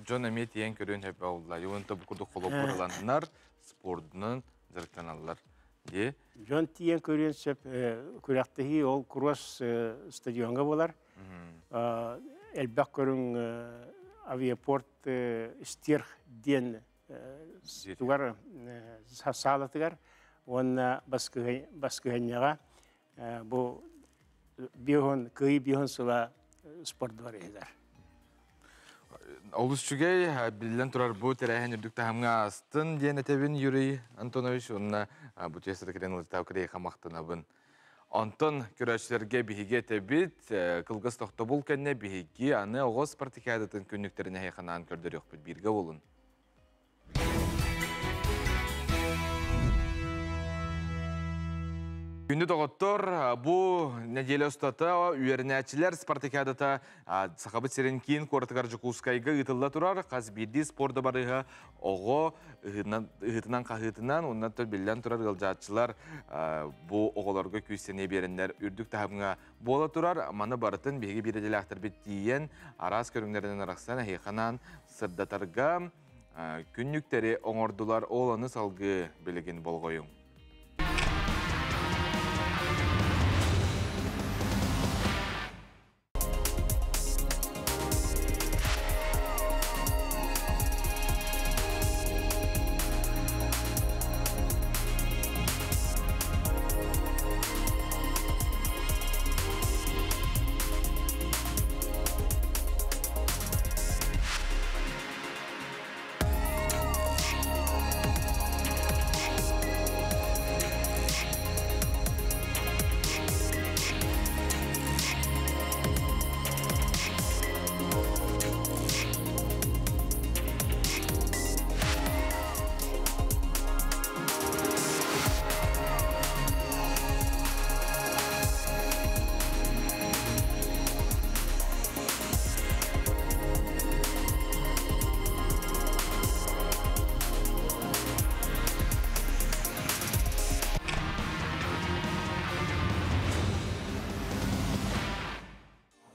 дьон эмиэ тиийэн көрүөн сөп буолла. Юнта бу курдук холобурланнар спордунан дьарыктаналлар. Дии. Дьон тиийэн көрүөн сөп күрэхтэһии ол Кросс стадионга буолар. Элбэх көрүҥ авиапорт Стерх диэн тугар саалатыгар уонна баскыһанньаҕа бу биоһун кыайыы биоһун сыла спорт дворегар. Олус үчүгэй, биллэн турар бу тэрээһин үрдүк таһымҥа астын диэн этэбин Юрий Антонович уонна бу тиэстэ кэлэн ылытаа кырыйха махтанабын. Онтон көрөөччүлэргэ биһиги этэбит, кылгас тохтобул кэннэ биһиги аны оҕо спартакиадатын күннүктэрин эһиэхэ көрдөрүөхпүт бииргэ болун. Күндү доҕоттор, бу нэдиэлэ устата үөрэнээччилэр спартакиадата Сахабыт сирин киин куоратыгар Дьокуускайга ыытылла турар. Хас биирдии спорда барыһа оҕо ыһыытынан-хаһыытынан, оннан биллэн турар ыалдьааччылар бу оҕолорго күүс-сэниэ биэрэннэр үрдүк таһымҥа буола турар. Маны барытын биһиги биир идэлээхтэрбит тиийэн, араас көрүҥнэринэн арахсан эһиэхэ сырдатарга күннүктэри оҥордулар. Ол аны салгыы билигин болҕойуҥ.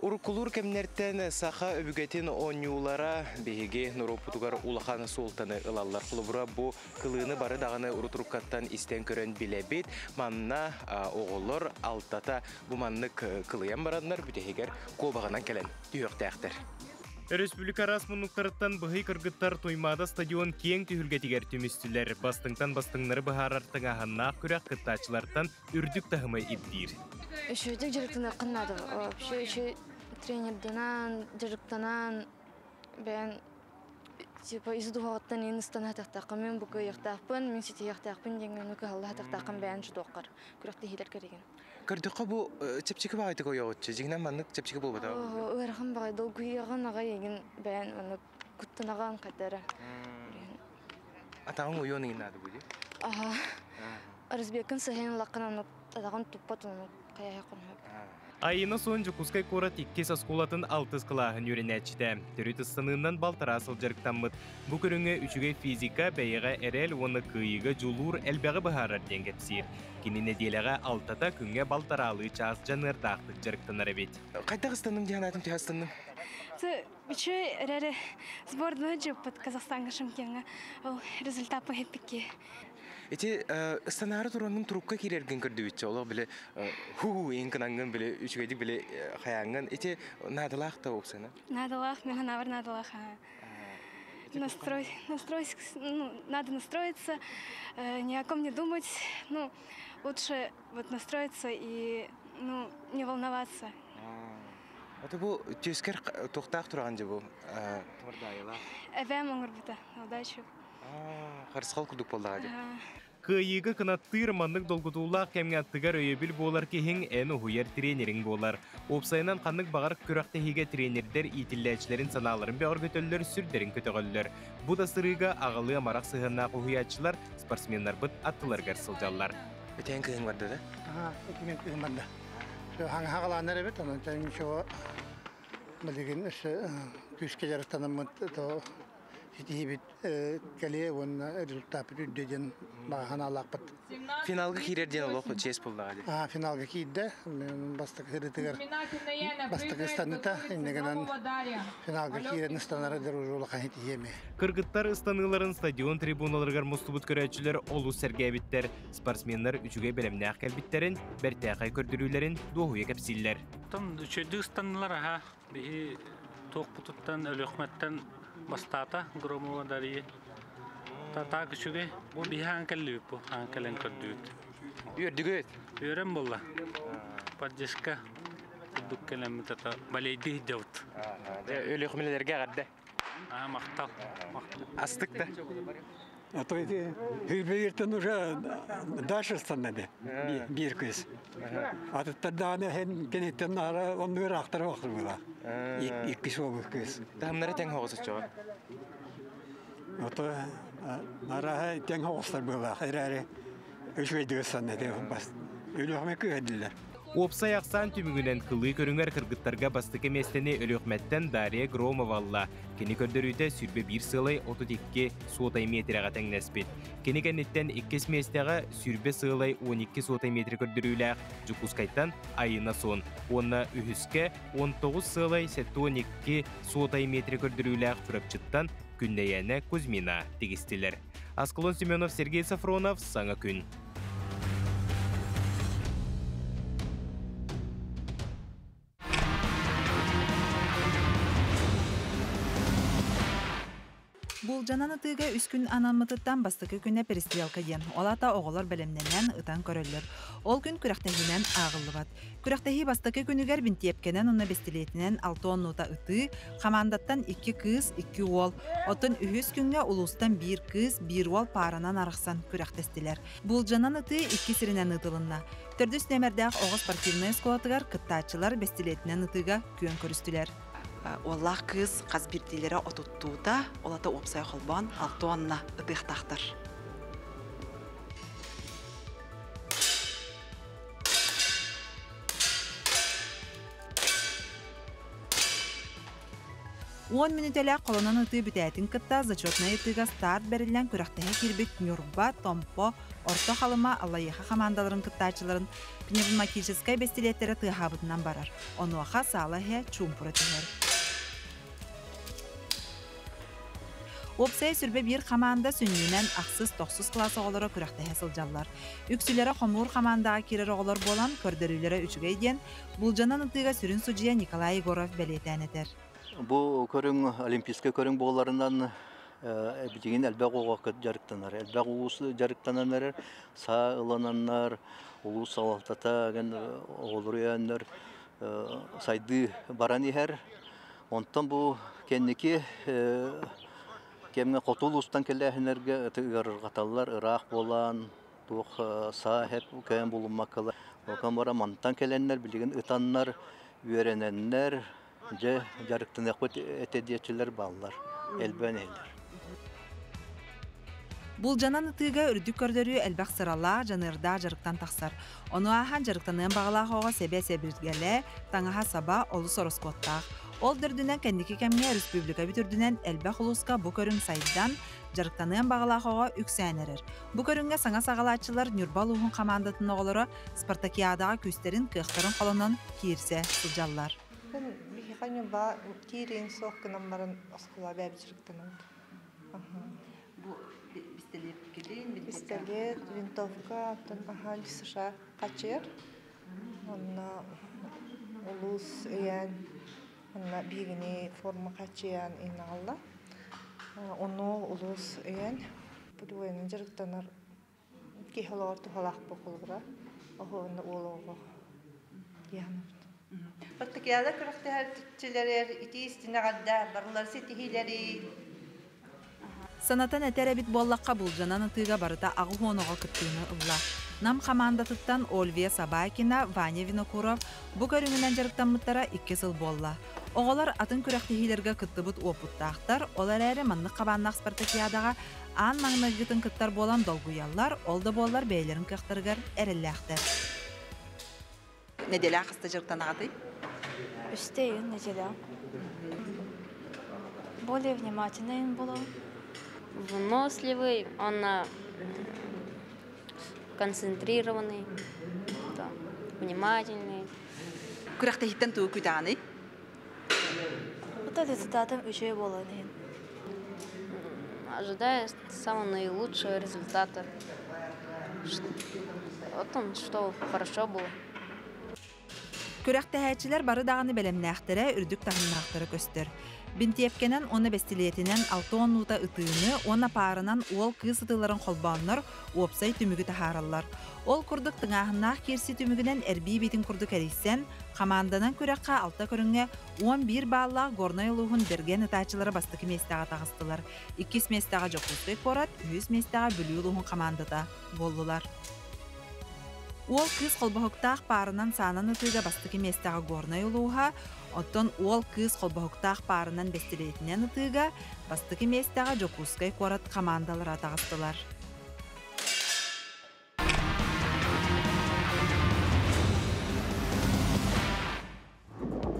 Уруккулуур кэмнэртэн саха өбүгэтин оонньуулара биһиги норуоппутугар улахан суолтаны ылаллар. Холобура бу кылыыны бары даҕаны урутуруккаттан истэн көрөн билэбит. Манна оҕолор алтата бу маннык кылыйан бараннар бүтэһигэр куобаҕынан кэлэн түһүөхтээхтэр. Өрөспүүбүлүкэ араас муннуктарыттан быһый кыргыттар Туймаада стадион киэҥ түһүлгэтигэр түмүстүлэр. Бастыҥтан бастыҥнары быһаарар тыҥааһыннаах күрэх кыттааччылартан үрдүк таһымы ирдиир. Үчүгэйдик дьарыктаныаххын наада. Вообще үчүгэй тренердэнэн, дьарыктанан, бэйэн типа из духоҕуттан иин ыстана сатыахтааххын, мин бу кыайыахтаахпын, мин ситиһиэхтээхпин диэҥҥэ ону кыһалла сатыахтааххын бэйэн дьутуоххар күрэхтэһиилэр кэригин. Көрдөххө бу чэпчэки баҕайытык ойоҕуччу, дьиҥинэн маннык чэпчэки буолбатаҕа. Ыарахан баҕайы долгуйаҕын аҕай эйигин бэйэн маннык куттанаҕын хайда эрэ. Атаҕыҥ уйуон иҥин наада бу дии. Аха. Разбеккин сыһыйан ылаххын оннук атаҕын туппат оннук хайаһыаххын сөп. Айына Суон Дьокуускай куорат иккис оскуолатын алтыс кылааһын үөрэнээччитэ. Төрүт ыстаныынан балтараа сыл дьарыктаммыт. Бу көрүҥҥэ үчүгэй физика, бэйэҕэ эрэл уонна кыайыыга дьулуур элбэҕи быһаарар диэн кэпсиир. Кини нэдиэлэҕэ алтата күҥҥэ балтараалыы чаас дьаныардаахтык дьарыктанар эбит. Хайдах ыстанным диэн аатын түһэ ыстанным? Үчүгэй эрээри сборную дьыппыт Казахстанга Шымкеҥҥа ол результат иһиппикки. Ити ыстанаары тураҥҥын турукка киирэргин көрдүбүтчэ олох били ху иҥ кынаңҥын били үчүгэйдик били хайааҥҥын ити наадалаах да Оксана? Наадалаах, мин санаабар наадалаах. Настрой, настрой, ну, надо настроиться, ни о ком не думать, ну, лучше вот настроиться и, ну, не волноваться. Аты бу түөскэр туохтаах тураҕын дьэ бу? Эбээм оҥорбута, удачу. Харысхал курдук буоллаҕа дии. Кыайыыга кынаттыыр маннык долгутуулаах кэмҥэ аттыгар өйөбүл буолар киһиҥ эн уһуйар тренериҥ буолар. Уопсайынан ханнык баҕар күрэхтэһиигэ тренердэр иитиллээччилэрин санааларын бөҕөргөтөллөр, сүрдэрин көтөҕөллөр. Бу да сырыыга аҕалыы амарах сыһыаннаах уһуйааччылар спортсменнарбыт аттыларыгар сылдьаллар. Үтээн кыһын барда да? Аха, үтүмэн кыһын барда. Хаҥа хагалааннар эбит, онон ничего билигин өссө күүскэ дьарыктанаммыт то ситиһиибит кэлиэ уонна результаппыт үрдүө диэн баҕа санаалаахпыт. Финалга киирэр диэн олох чиэс буоллаҕа дии. Аа, финалга киирдэ. Бастакы сырыытыгар бастакы ыстаныта инньэ гынан финалга киирэн ыстанара дэр уже улахан ситиһиэ эмиэ. Кыргыттар ыстаныыларын стадион трибуналарыгар мустубут көрөөччүлэр олус сэргээбиттэр. Спортсменнар үчүгэй бэлэмнээх кэлбиттэрин, бэртээхэй көрдөрүүлэрин дуоһуйа кэпсииллэр. Оттон үчүгэйдик ыстаннылар аха. Биһи туохпутуттан Өлүөхүмэттэн бастаата Громова Дарья. Таак үчүгэй. Бу биһи хаан кэллибит бу хаан кэлэн көрдүбүт. Үөрдүгүт? Үөрэн буолла. Поддержка курдук кэлэммит ата балейдыы сылдьабыт. Өлүөхүмэлэргэ эҕэрдэ. Аа, махтал. Астык да. А то эти Хүйбейіртен уже дальше станнады биир кыз. Атыттардааны хен кенеттен ара оннугар ахтара бахтыр була. Икки суолу кыз. Таһымнары тең хоҕус оччоҕо. Ото араха тең хоҕустар була. Эрэри үчүгэй станнады бас. Өлүөхмэ кыһадылар. Уопсай ахсаан түмүгүнэн кылыы көрүҥэр кыргыттарга бастакы миэстэни Өлүөхүмэттэн Дария Громова ылла. Кини көрдөрүүтэ 21 сыалай 32 суотай метрэҕэ тэҥнэспит. Кини кэнниттэн иккис миэстэҕэ 20 сыалай 12 суотай метр көрдөрүүлээх Дьокуускайтан Айына Сон уонна үһүскэ 19 сыалай 72 суотай метр көрдөрүүлээх Чурапчыттан Күннэйээнэ Кузьмина тигистилэр. Аскалон Семенов, Сергей Сафронов, Саҥа күн. Булдьанан ытыыга үс күн анаммытыттан бастакы күнэ перестрелка диэн. Ол аата оҕолор бэлэмнэнэн ытан көрөллөр. Ол күн күрэхтэһиинэн ааҕыллыбат. Күрэхтэһии бастакы күнүгэр бинтиэпкэнэн уонна бэстилиэтинэн алта оннута ытыы, хамаандаттан икки кыыс, икки уол. Оттон үһүс күҥҥэ улуустан биир кыыс, биир уол пааранан арахсан күрэхтэстилэр. Булдьанан ытыы икки сиринэн ыытылынна. Төрдүс нүөмэрдээх оҕо спортивнай оскуолатыгар кыттааччылар бэстилиэтинэн ытыыга күөн көрүстүлэр. Уоллаах кыыс хас биирдиилэрэ отуттуута, ол ата уопсай холбоон алта уонна ытыахтаахтар. Уон мүнүүтэлээх холонон ытыы бүтээтин кытта зачетнай ытыыга старт бэриллэн күрэхтэһэ киирбит Ньурба, Томпо, Орто Халыма, Аллайыаха хамаандаларын кыттааччыларын пневматическай бэстилиэттэрэ тыаһаабытынан барар. Онуоха саала иһэ чуумпура түһэр. Уопсайа сүрбэ биир хамаанда сүнньүнэн ахсыс, тохсус кылаас оҕолоро күрэхтэһэ сылдьаллар. Үксүлэрэ хомуур хамаандаҕа киирэр оҕолор буолан, көрдөрүүлэрэ үчүгэй диэн, булдьанан ытыыга сүрүн судьуйа Николай Егоров бэлиэтээн этэр. Бу көрүҥ олимпийскай көрүҥ буоларынан билигин элбэх оҕо дьарыктанар. Элбэх улуус дьарыктанан эрэр. Саа ылананнар, улуус салалтата оҕолору өйөөннөр сайдыы баран иһэр. Онтон бу кэнники кэмҥэ хоту улуустан кэлээһиннэргэ ыарырҕаталлар, ыраах буолан, туох саа эһэп кээн булуммаккалар. Онтон баран мантан кэлэннэр билигин ытаннар, үөрэнэннэр, дьэ дьарыктаныахпыт этэ диэччилэр бааллар, элбээн иһэллэр. Булдьанан ытыыга үрдүк көрдөрүү элбэх сыралаах, дьаныардаах дьарыктан тахсар. Ону ааһан дьарыктаныан баҕалаах оҕо сэбэ-сэбиргэлэ, таҥаһа-саба олус ороскуоттаах. Ол да үрдүнэн кэнники кэмҥэ республикабыт үрдүнэн элбэх улууска бу көрүҥ сайдан, дьарыктаныан баҕалаах оҕо үксээн эрэр. Бу көрүҥҥэ саҥа саҕалааччылар Ньурба улууһун хамаандатын оҕолоро спартакиадаҕа күүстэрин, кыахтарын холонон киирсэ сылдьаллар. Биһиэхэ Ньурба киириэн суох гынан баран оскуола бэйэбит дьарыктанабыт. Бу пистолет Пистолет, винтовка, оттон аһаа США хачыйар. Онно улуус ыйаан, онно биһигини форма хачыйаан инаалла. Ону улуус ыйаан пулевойынан дьарыктанар киһи олоҕор туһалаах буолура. Оһуонна уол оҕо диэханабыт. Спартакиада күрэхтэһээччилэрэр итии истинэҕэрдэ барылар ситиһиилэри Санатан этэр эбит буоллахха, булдьанан ытыыга барыта 80 оҕо кыттыыны ылла. Нам хамаандатыттан Ольвия Собакина, Ваня Винокуров бу көрүҥүнэн дьарыктаммыттара икки сыл буолла. Оҕолор атын күрэхтэһиилэргэ кыттыбыт уопуттаахтар, ол эрээри маннык хабааннаах спартакиадаҕа аан маҥнайгытын кыттар буолан долгуйаллар, ол да буоллар бэйэлэрин кыахтарыгар эрэллээхтэр. Неделя хаста дьарыктанаҕытый? Үстэ неделя. Более внимательный был. Выносливый, он концентрированный, да, внимательный. Күрэхтэһииттэн тугу күүтэҕиний? Вот результатом үчүгэй буолан иһин. Ожидаю самого наилучшего результата. О том, что хорошо было. Күрэхтэһээччилэр бары даҕаны бэлэмнээхтэрэ, үрдүк таһымнаахтара көстөр. Бинтиэпкэнэн уонна бэстилиэтинэн 60 уута ытыыны уонна паарынан уол кыыс ытыыларын холбооннор уопсай түмүгү таһаараллар. Ол курдук тыҥааһыннаах киирсии түмүгүнэн эрбии биитин курдук эрийсэн, хамаанданан күрэххэ алта көрүҥҥэ 11 бааллаах Горнай улууһун Бэргэн ытааччылара бастакы миэстэҕэ таҕыстылар. Иккис миэстэҕэ Дьокуускай куорат, үһүс миэстэҕэ Бүлүү улууһун хамаандата буоллулар. Уол кыыс холбоһуктаах паарынан саанан ытыыга бастакы миэстэҕэ Горнай улууһа, оттон уол кыыс холбоһуктаах паарынан бэстилиэтинэн ытыыга бастакы миэстэҕэ Дьокуускай куорат хамаандалара таҕыстылар.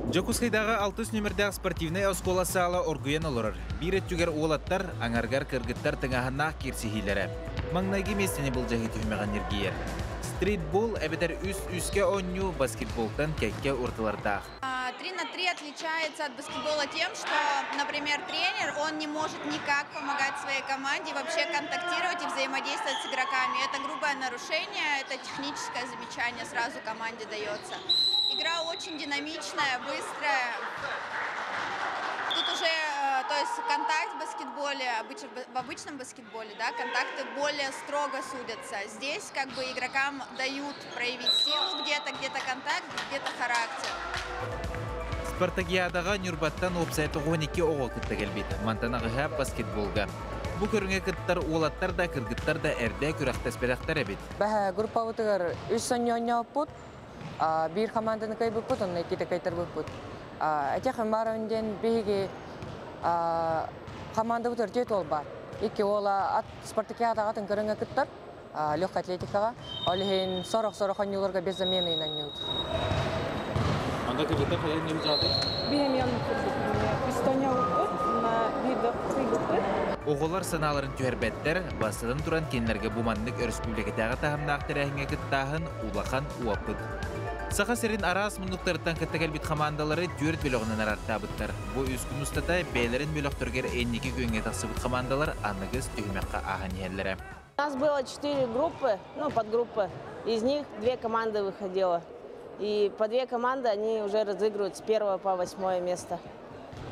Дьокуускайдааҕы алтыс нүмердээх спортивнай оскуола саала оргуйан олорор. Биир өттүгэр уолаттар, аҥаргар кыргыттар тыҥааһыннаах киирсиһиилэрэ. Маҥнайгы миэстэни былдьаһыы түһүмэҕин ньиргийэр. Стритбол эбэтэр үс-үскэ оонньуу баскетболтан кэккэ уратылардаах. 3 на 3 отличается от баскетбола тем, что, например, тренер, он не может никак помогать своей команде, вообще контактировать и взаимодействовать с игроками. Это грубое нарушение, это техническое замечание сразу команде дается. Игра очень динамичная, быстрая. Тут уже, то есть контакт в баскетболе, в обычном баскетболе, да, контакты более строго судятся. Здесь как бы игрокам дают проявить силу где-то, где-то контакт, где-то характер. Спартакиадаҕа Ньурбаттан уопсай 92 оҕо кытта кэлбит. Мантан аҕыһа баскетболга. Бу көрүҥҥэ кыттар уолаттар да, кыргыттар да эрдэ күрэхтэспэтэхтэр эбит. Бэһэ группабытыгар үс оонньооппут, биир команданы кыайбыппыт, онно иккитэ кыайтарбыппыт. Этиэххин баар диэн биһиги командабыт өртүө туолбар. Икки уола ат спартакиадаҕа атын көрүҥҥэ кыттар, легкая атлетикаҕа. Ол иһин сорох-сорох оонньууларга без замены оонньуубут. Анда кыргыттар хайа ньурдьааты? Биһэмиэн Эстония на биирдэ кыйбыппыт. Оҕолор санааларын түһэрбэттэр, бастатан туран кинилэргэ бу маннык өрөспүүбүлүкэтээҕи таһымнаах тэрээһиҥҥэ кыттааһын улахан уопут. Саха сирин араас муннуктарыттан кытта кэлбит хамаандалары түөрт бөлөҕүнэн араартаабыттар. Бу үс күн устата бэйэлэрин бөлөхтөрүгэр инники күөҥҥэ тахсыбыт хамаандалар аныгыс түһүмэххэ ааһан иһэллэрэ. У нас было четыре группы, ну, подгруппы. Из них две команды выходило. И по две команды они уже разыгрывают с первого по восьмое место.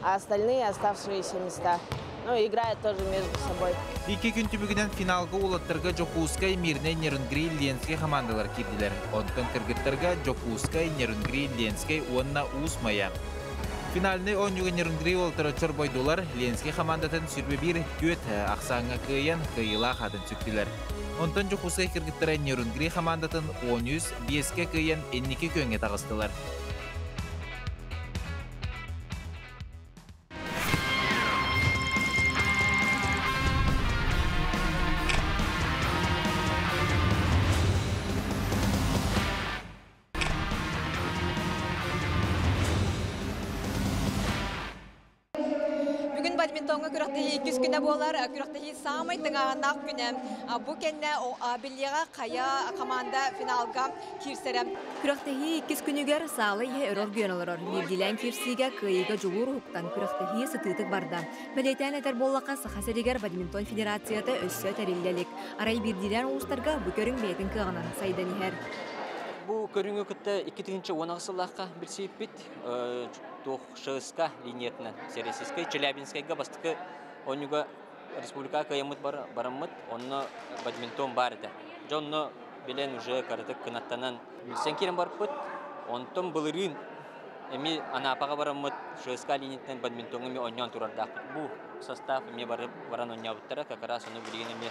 а остальные оставшиеся места. Ну, играют тоже между собой. Икки күн түмүгүнэн финалга уолаттарга Дьокуускай, Мирнэй, Нерюнгри, Ленскэй хамаандалар киирдилэр. Онтон кыргыттарга Дьокуускай, Нерюнгри, Ленскэй уонна Уус Майа. Финальнай оонньууга Нерюнгри уолаттара чорбойдулар, Ленскэй хамаандатын 21 түөрт ахсааҥҥа кыайан, кыайыылаах аатын сүктүлэр. Онтон Дьокуускай кыргыттара Нерюнгри хамаандатын 13 биэскэ кыайан инники күөҥҥэ таҕыстылар. Бүгүн бадминтоҥҥа күрэхтэһии иккис күнэ буолар. Күрэхтэһии саамай тыҥааһыннаах күнэ. Бу кэннэ биллиэҕэ хайа команда финалга киирсэрэ. Күрэхтэһии иккис күнүгэр саала иһэ өрө оргуйан олорор. Биирдиилээн киирсиигэ кыайыыга дьулуур уһуктан күрэхтэһии сытыытык барда. Бэлиэтээн этэр буоллахха, Саха сиригэр бадминтон федерацията өссө тэриллэ илик. Арай биирдиилээн улуустарга бу көрүҥ бэйэтин кыаҕынан сайдан иһэр. Бу көрүҥү кытта 2010 сыллаахха билсибиппит. Туох ШСК линиятынан Всероссийскай Челябинскайга бастакы оонньууга республикаҕа кыайаммыт бараммыт, онно бадминтон баар этэ. Дьэ онно билэн уже кыратык кынаттанан билсэн киирэн барбыт. Онтон былырыын эмиэ Анапаҕа бараммыт ШСК линиятынан бадминтоҥҥа эмиэ оонньоон турардаахпыт. Бу состав эмиэ баран оонньообуттара, как раз ону билигин эмиэ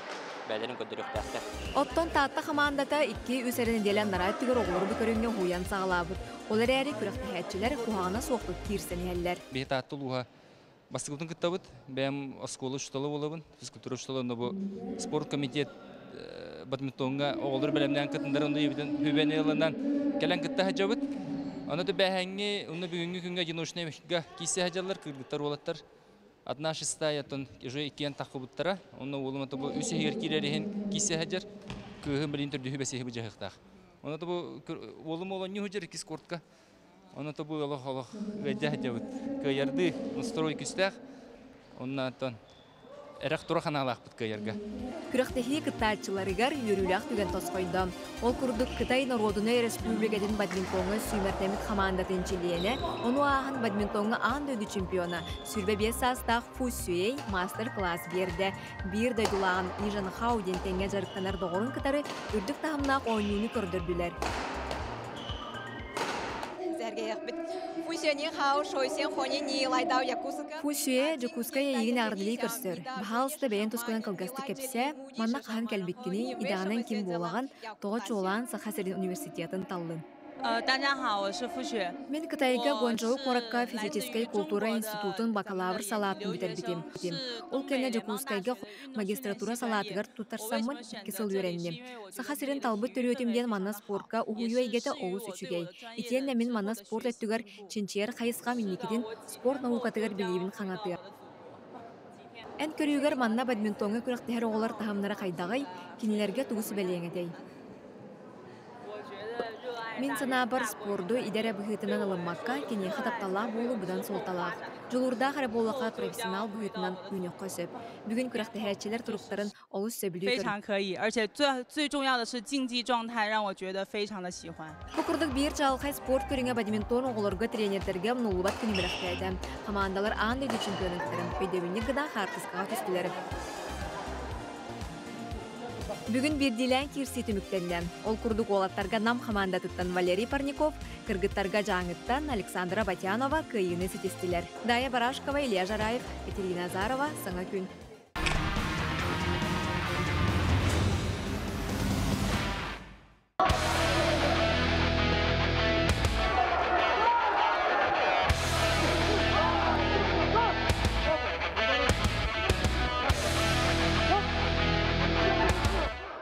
бэйэлэрин көрдөрүөхтээхтэр. Оттон Таатта хамаандата 2-3 эрэ нэдиэлэ анараа өттүгэр оҕолору бу көрүҥҥэ уһуйан саҕалаабыт. Ол эрээри күрэхтэһээччилэр куһаҕана суохтук киирсэн иһэллэр. Биһи Таатта улууһа бастакыбытын кыттабыт. Бэйэм оскуола учуутала буолабын, физкультура учуутала, онно бу спорт комитет бадминтоҥҥа оҕолору бэлэмнээн кытыннар, онно ийэбитин хүбэни ылынан кэлэн кытта сылдьабыт. Онно бэһэҥҥи, онно бүгүҥҥү күҥҥэ одиночнайга киирсэ сылдьаллар, кыргыттар, уолаттар. Одна шестая, оттон уже иккиэн таххыбыттара. Онно уолум ото бу үс иһигэр киирэр иһин киирсэ сылдьар. Кыыһым билин төрдүһү бэсиһи быдьаһыктаах. Онно бу уолум уоланньу сылдьар иккис кортка. Онно бу олох олох ыадьа сылдьабыт. Кыайардыы настрой күстээх. Онно оттон эрэх тура ханаалаахпыт кыайарга. Күрэхтэһии кыттааччыларыгар үөрүүлээх түгэн тосхойдо. Ол курдук Кытай Норуодунай Республикатын бадминтоҥҥа сүүмэрдэммит хамаандатын чилиэнэ, ону ааһан бадминтоҥҥа аан дойду чемпиона, 25 саастаах Фу Сюэй маастар-кылаас биэрдэ. Биир дойдулааҕын Ижан Хау диэн тэҥҥэ дьарыктанар доҕорун кытары үрдүк таһымнаах оонньууну көрдөрдүлэр. Фу Сюэ Дьокуускай эйигин эҕэрдэлии көрсөр. Баһаалыста бэйэн тускунан кылгастык кэпсээ, манна хаһан кэлбиккиний, идэҕинэн ким буолаҕын, тоҕо чуолаан Саха сирин университетын таллыҥ? Мин Кытайга Гуанчжоу куоракка физическэй култуура институтун бакалавр салаатын бүтэрбитим. Ол кэннэ Дьокуускайга магистратура салаатыгар туттарсаммын икки сыл үөрэнним. Саха сирин талбыт төрүөтүм диэн манна спорка уһуйуу эйгэтэ олус үчүгэй. Итиэннэ мин манна спорт өттүгэр чинчийэр хайысхам инникитин спорт наукатыгар билиибин хаҥатыа. Эн көрүүгэр манна бадминтоҥҥа күрэхтэһэр оҕолор таһымнара хайдаҕый, кинилэргэ тугу сүбэлиэҥ этэй? Мин санаабар, спорду идэ эрэ быһыытынан ылыммакка, киниэхэ тапталлаах буолуу быдан суолталаах. Дьулуурдаах эрэ буоллахха профессионал быһыытынан үүнүөххэ сөп. Бүгүн күрэхтэһээччилэр туруктарын олус сөбүлүү көрдүм. Бу курдук биир чаҕылхай спорт көрүҥэ бадминтон оҕолорго тренердэргэ умнуллубат күнү бэлэхтээтэ. Хамаандалар аан дойду чемпионаттарын өйдөбүнньүк гына хаартыскаҕа түстүлэр. Бүгүн биирдиилээн киирсии түмүктэннэ. Ол курдук уолаттарга Нам хамаандатыттан Валерий Парников, кыргыттарга Дьааҥыттан Александра Батянова кыайыыны ситистилэр. Дая Барашкова, Илья Жараев, Екатерина Азарова, Саҥа күн.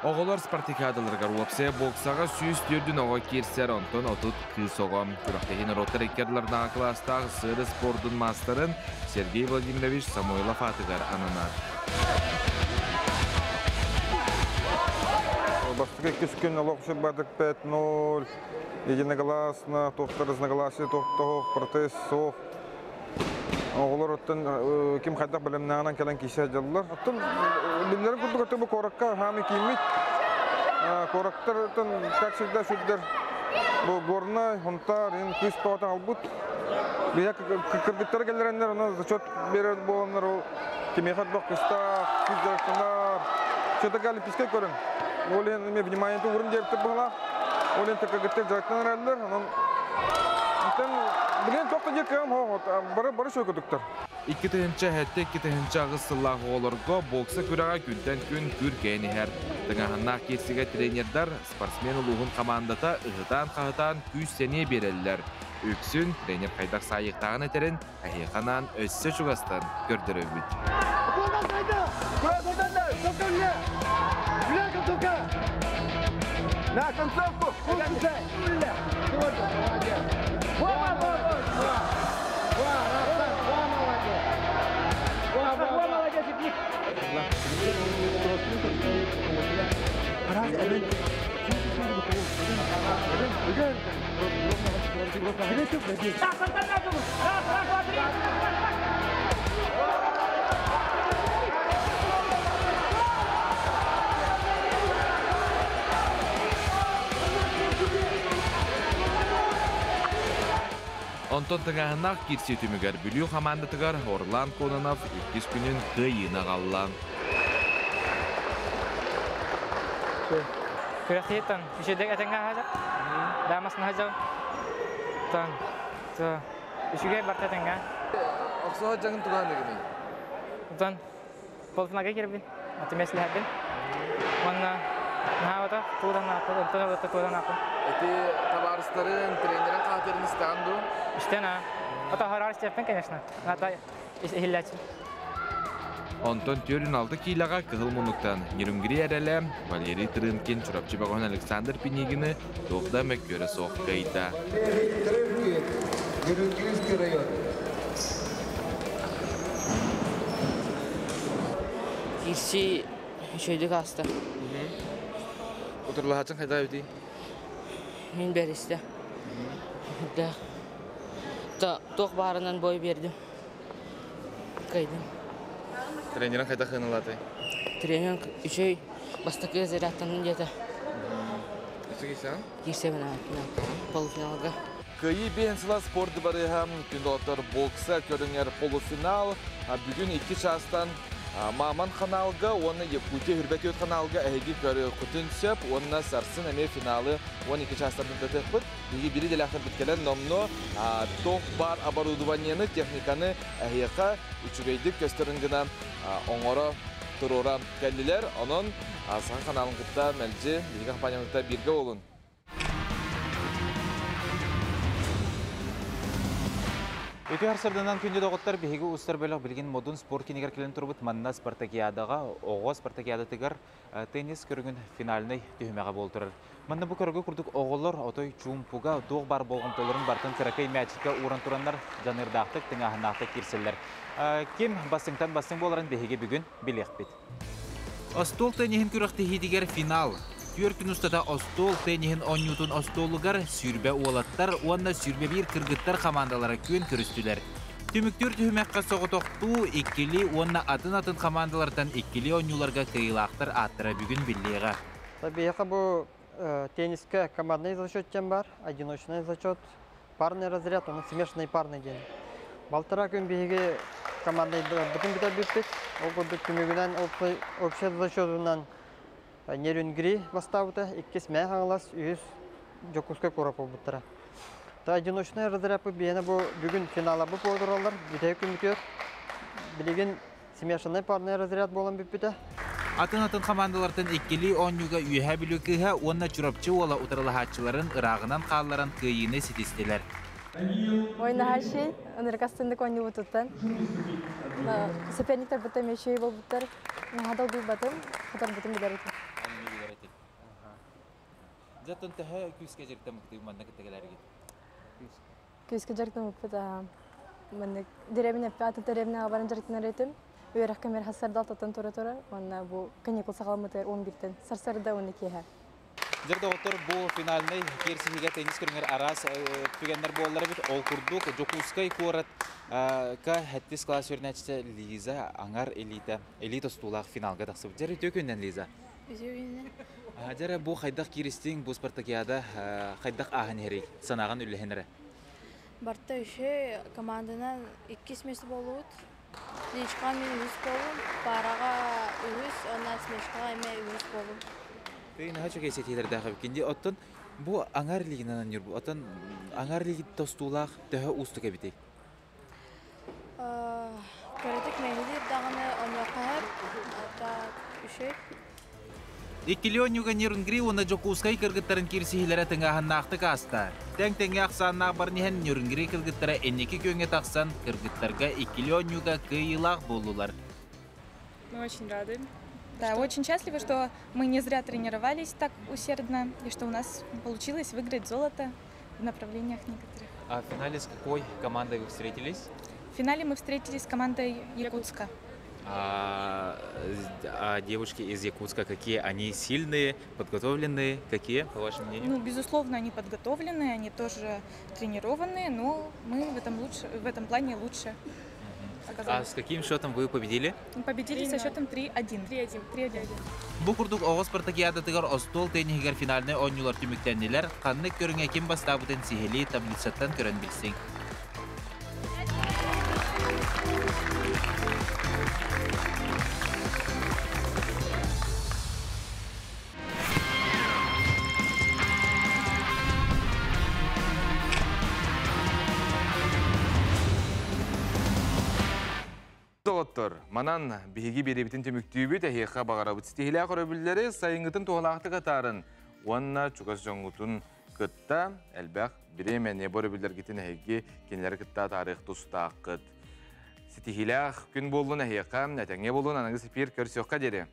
Оҕолор спартакиадаларыгар уопсайа боксаҕа 104 оҕо киирсэр, онтон 30 кыыс оҕо. Күрэхтэһии норуоттар икки ардыларынааҕы кылаастаах сыары спордун маастарын Сергей Владимирович Самойлов аатыгар ананар. Бастакы иккис күн олох сырбатык 5-0, единогласно, туохтар разногласие туохтоох, протест суох. Оҕолор оттон ким хайдах бэлэмнээҕинэн кэлэн киирсэ сылдьаллар. Оттон биллэрин курдук оттон бу куоракка хаамыы кииммит. Куораттартан как всегда сүрдэр бу Горнай, Хонтаар, ин кыыс тоҕото албыт. Биһэ кыргыттар келлереннер, оны зачет берер боланнар, ол кимиэхэ бөх кыстаах, күүс дьарыктанар. Все-таки олимпийскай көрүҥ. Ол иһин эмиэ внимание уурун диэбиттэр быһалаах. Ол иһин кыргыттар дьарыктанар эрэллэр. Онон онтон билигин туох да диир кыаҕым суох. Бары бары сүөкүтүктэр. 2007-2008 сыллаах оҕолорго бокса күрэҕэ күнтэн күн күркэйэн иһэр. Тыҥааһыннаах киирсигэ тренердар, спортсмен улууһун хамаандата ыһытаан-хаһытаан күүс-сэниэ биэрэллэр. Үксүн тренер хайдах саайыахтааҕын этэрин эһиэхэ анаан өссө чугастан көрдөрөбүт. На концовку! Онтон тыҥааһыннаах киирсии түмүгэр Бүлүү хамаандатыгар Орлан Кононов иккис күнүн кыайыыны аҕалла. Күрэхтиһиттэн үчүгэйдик этэҥҥэ аһаача. Даамас наһаджа. Тан үчүгэй барта этэҥҥэ. Охсуһа дьаҥын тугаан дэгини? Тан полфинага кирбин. Атымес лэһэбин. Уонна наһаабата тууран ааппын, онтон ылата тууран ааппын. Эти табаарыстарын, тренерин хаатырын истэҕин дуу? Истэн аа. Ото хараар истиэппин, конечно. Ата иһиллээччи. Онтон 46 киилэҕэ кыһыл муннуктан Нерюнгри эрэлэ Валерий Трынкин Чурапчы бөҕөһүн Александр Пинигины туох да мөккүөрэ суох кыайда. Валерий Трынкин, Нерюнгринский район. Киирсии үчүгэйдик ааста. Утурлаһатын хайда үти? Мин бэристэ. Туох баарынан бой бердим. Кыайдым. Тренерин хайда хыналаты? Тренер үчүй бастакы зарядтанын диэтэ. Кирсен? Кирсебин полуфиналга. Кыайыы биэн сыла спорт дыбарыһа күн бокса көрүҥэр полуфинал. Бүгүн 2 чаастан Маман ханаалга уонна Якутия Хүрбэтиот ханаалга эһиги көрүөххүтүн сөп уонна сарсын эмиэ финалы 12 чаастан тытыахпыт. Биһиги бири дэлэхтэрбит кэлэн номно туох бар оборудованиены, техниканы эһиэхэ үчүгэйдик көстөрүн гына оҥоро туруора кэллилэр. Онон Саха ханаалын кытта мэлдьи биһиги компаниябын кытта бииргэ буолун. Үтүө сарсыарданан күндү доҕоттор, биһиги устар бөлөх билигин Модун спорт кинигэр кэлэн турбут манна спартакиадаҕа оҕо спартакиадатыгар теннис көрүҥүн финальнай түһүмэҕэ буол турар. Манна бу көргө курдук оҕолор отой чуумпуга туох бар болҕомтолорун бартын кыракый мээчиккэ ууран тураннар дьаныырдаахтык, тыҥааһыннаахтык киирсэллэр. Ким бастыҥтан бастыҥ буоларын биһиги бүгүн билиэхпит. Остуол тенниһин күрэхтэһиитигэр финал. Түөрт күн устата остуол тенниһин оонньуутун остуолугар сүүрбэ уолаттар уонна 21 кыргыттар хамаандалара күөн көрүстүлэр. Түмүктүүр түһүмэххэ соҕотохтуу, иккили уонна атын-атын хамаандалартан иккили оонньууларга кыайыылаахтар ааттара бүгүн биллиэҕэ. Биһиэхэ бу тенниске командный зачет диэн бар, одиночный зачет, парный разряд, оны смешанный парный диэн. Балтара күн биһиги командный бүтүн бүтэрбиппит. Ол курдук түмүгүнэн общий зачетунан Нерюнгри бастаабыта, иккис Мэйэ Хаҥалас, үһүс Дьокуускай куорат буолбуттара. Та одиночный разрядпыт биһиэнэ бу бүгүн финалларбыт буола тураллар, бүтэһик күммүтүгэр. Билигин смешанный парный разряд буолан бүппүтэ. Атын-атын хамаандалартан иккилии оонньууга Үөһээ Бүлүү кыыһа уонна Чурапчы уола утарылаһааччыларын ырааҕынан хаалларан кыайыыны ситистилэр. Ой, наһаа ынырык астыннык оонньуубутуттан. Соперниктарбыттан эмиэ үчүгэй буолбуттар. Наһаа долгуйбатым, хоторбутум билэр этим. Дьэ, төһө күүскэ дьарыктаммыккытый манна кытта кэлэргит? Күүскэ дьарыктаммыппыт маннык дэриэбинэ атын дэриэбинэҕэ баран дьарыктанар этим. Үөрэх кэмэр сарсыарда алтаттан тура-тура уонна бу каникул саҕаламмытыгар 11-тэн сарсыарда уонна киэһэ. Дьэр доҕоттор, бу финальнай киирсиһигэ теннис көрүҥэр араас түгэннэр буоллар эбит. Ол курдук Дьокуускай куорат ка хэттис класс үөрэнээччитэ Лиза аңар элита элита остуулаах финалга тахсыбыт. Дьэр үтүө күннэн, Лиза. Үтүө күннэн. Дьэр бу хайдах кииристиҥ, бу спартакиада хайдах ааһан иһэрий? Санааҕын үллэһин эрэ. Барта үһү команданан иккис место болуут. Личка мен үһүс болум, параға үһүс, оннан смешкаға эме үһүс болум. Тыйын хаачы кэсетилердээх эбиккин дии. Оттон бу аҥар лигинан ньурбу. Оттон аҥар лиги тостуулаах төһө уустук эбитий? Кыратык мэһилиир даҕаны онуоха так үчүгэй. Иккилии оонньууга Нерюнгри уонна Дьокуускай кыргыттарын киирсиһиилэрэ тыҥааһыннаахтык ааста. Тэҥ-тэҥҥэ ахсааннаах баран иһэн Нерюнгри кыргыттара инники күөҥҥэ тахсан, кыргыттарга иккилии оонньууга кыайыылаах буоллулар. Мы очень рады. Да, очень счастливы, что мы не зря тренировались так усердно, и что у нас получилось выиграть золото в направлениях некоторых. А в финале с какой командой вы встретились? В финале мы встретились с командой Якутска. А, а девушки из Якутска какие? Они сильные, подготовленные? Какие, по вашему мнению? Ну, безусловно, они подготовленные, они тоже тренированные, но мы в этом, лучше, в этом плане лучше А с каким счетом вы победили? Мы победили со счетом 3-1. 3-1. 3-1. Бу курдук оҕо спартакиадатыгар остуол тенниһигэр финальнай оонньуулар түмүктэннилэр. Ханнык көрүҥэ ким бастаабытын сиһилии таблицаттан көрөн билсиҥ. Доҕоттор, манан биһиги биэрэбитин түмүктүүбүт, эһиэхэ баҕарабыт ситиһилээх өрөбүллэри сайыҥҥытын туһалаахтык атаарын уонна чугас дьоҥҥутун кытта элбэх бириэмэни бу өрөбүллэргитин эһиги кинилэри кытта атаарыах тустааххыт. Ситиһиилээх күн буоллун эһиэхэ, этэҥҥэ буоллун аныгы эфир көрсүөххэ диэри.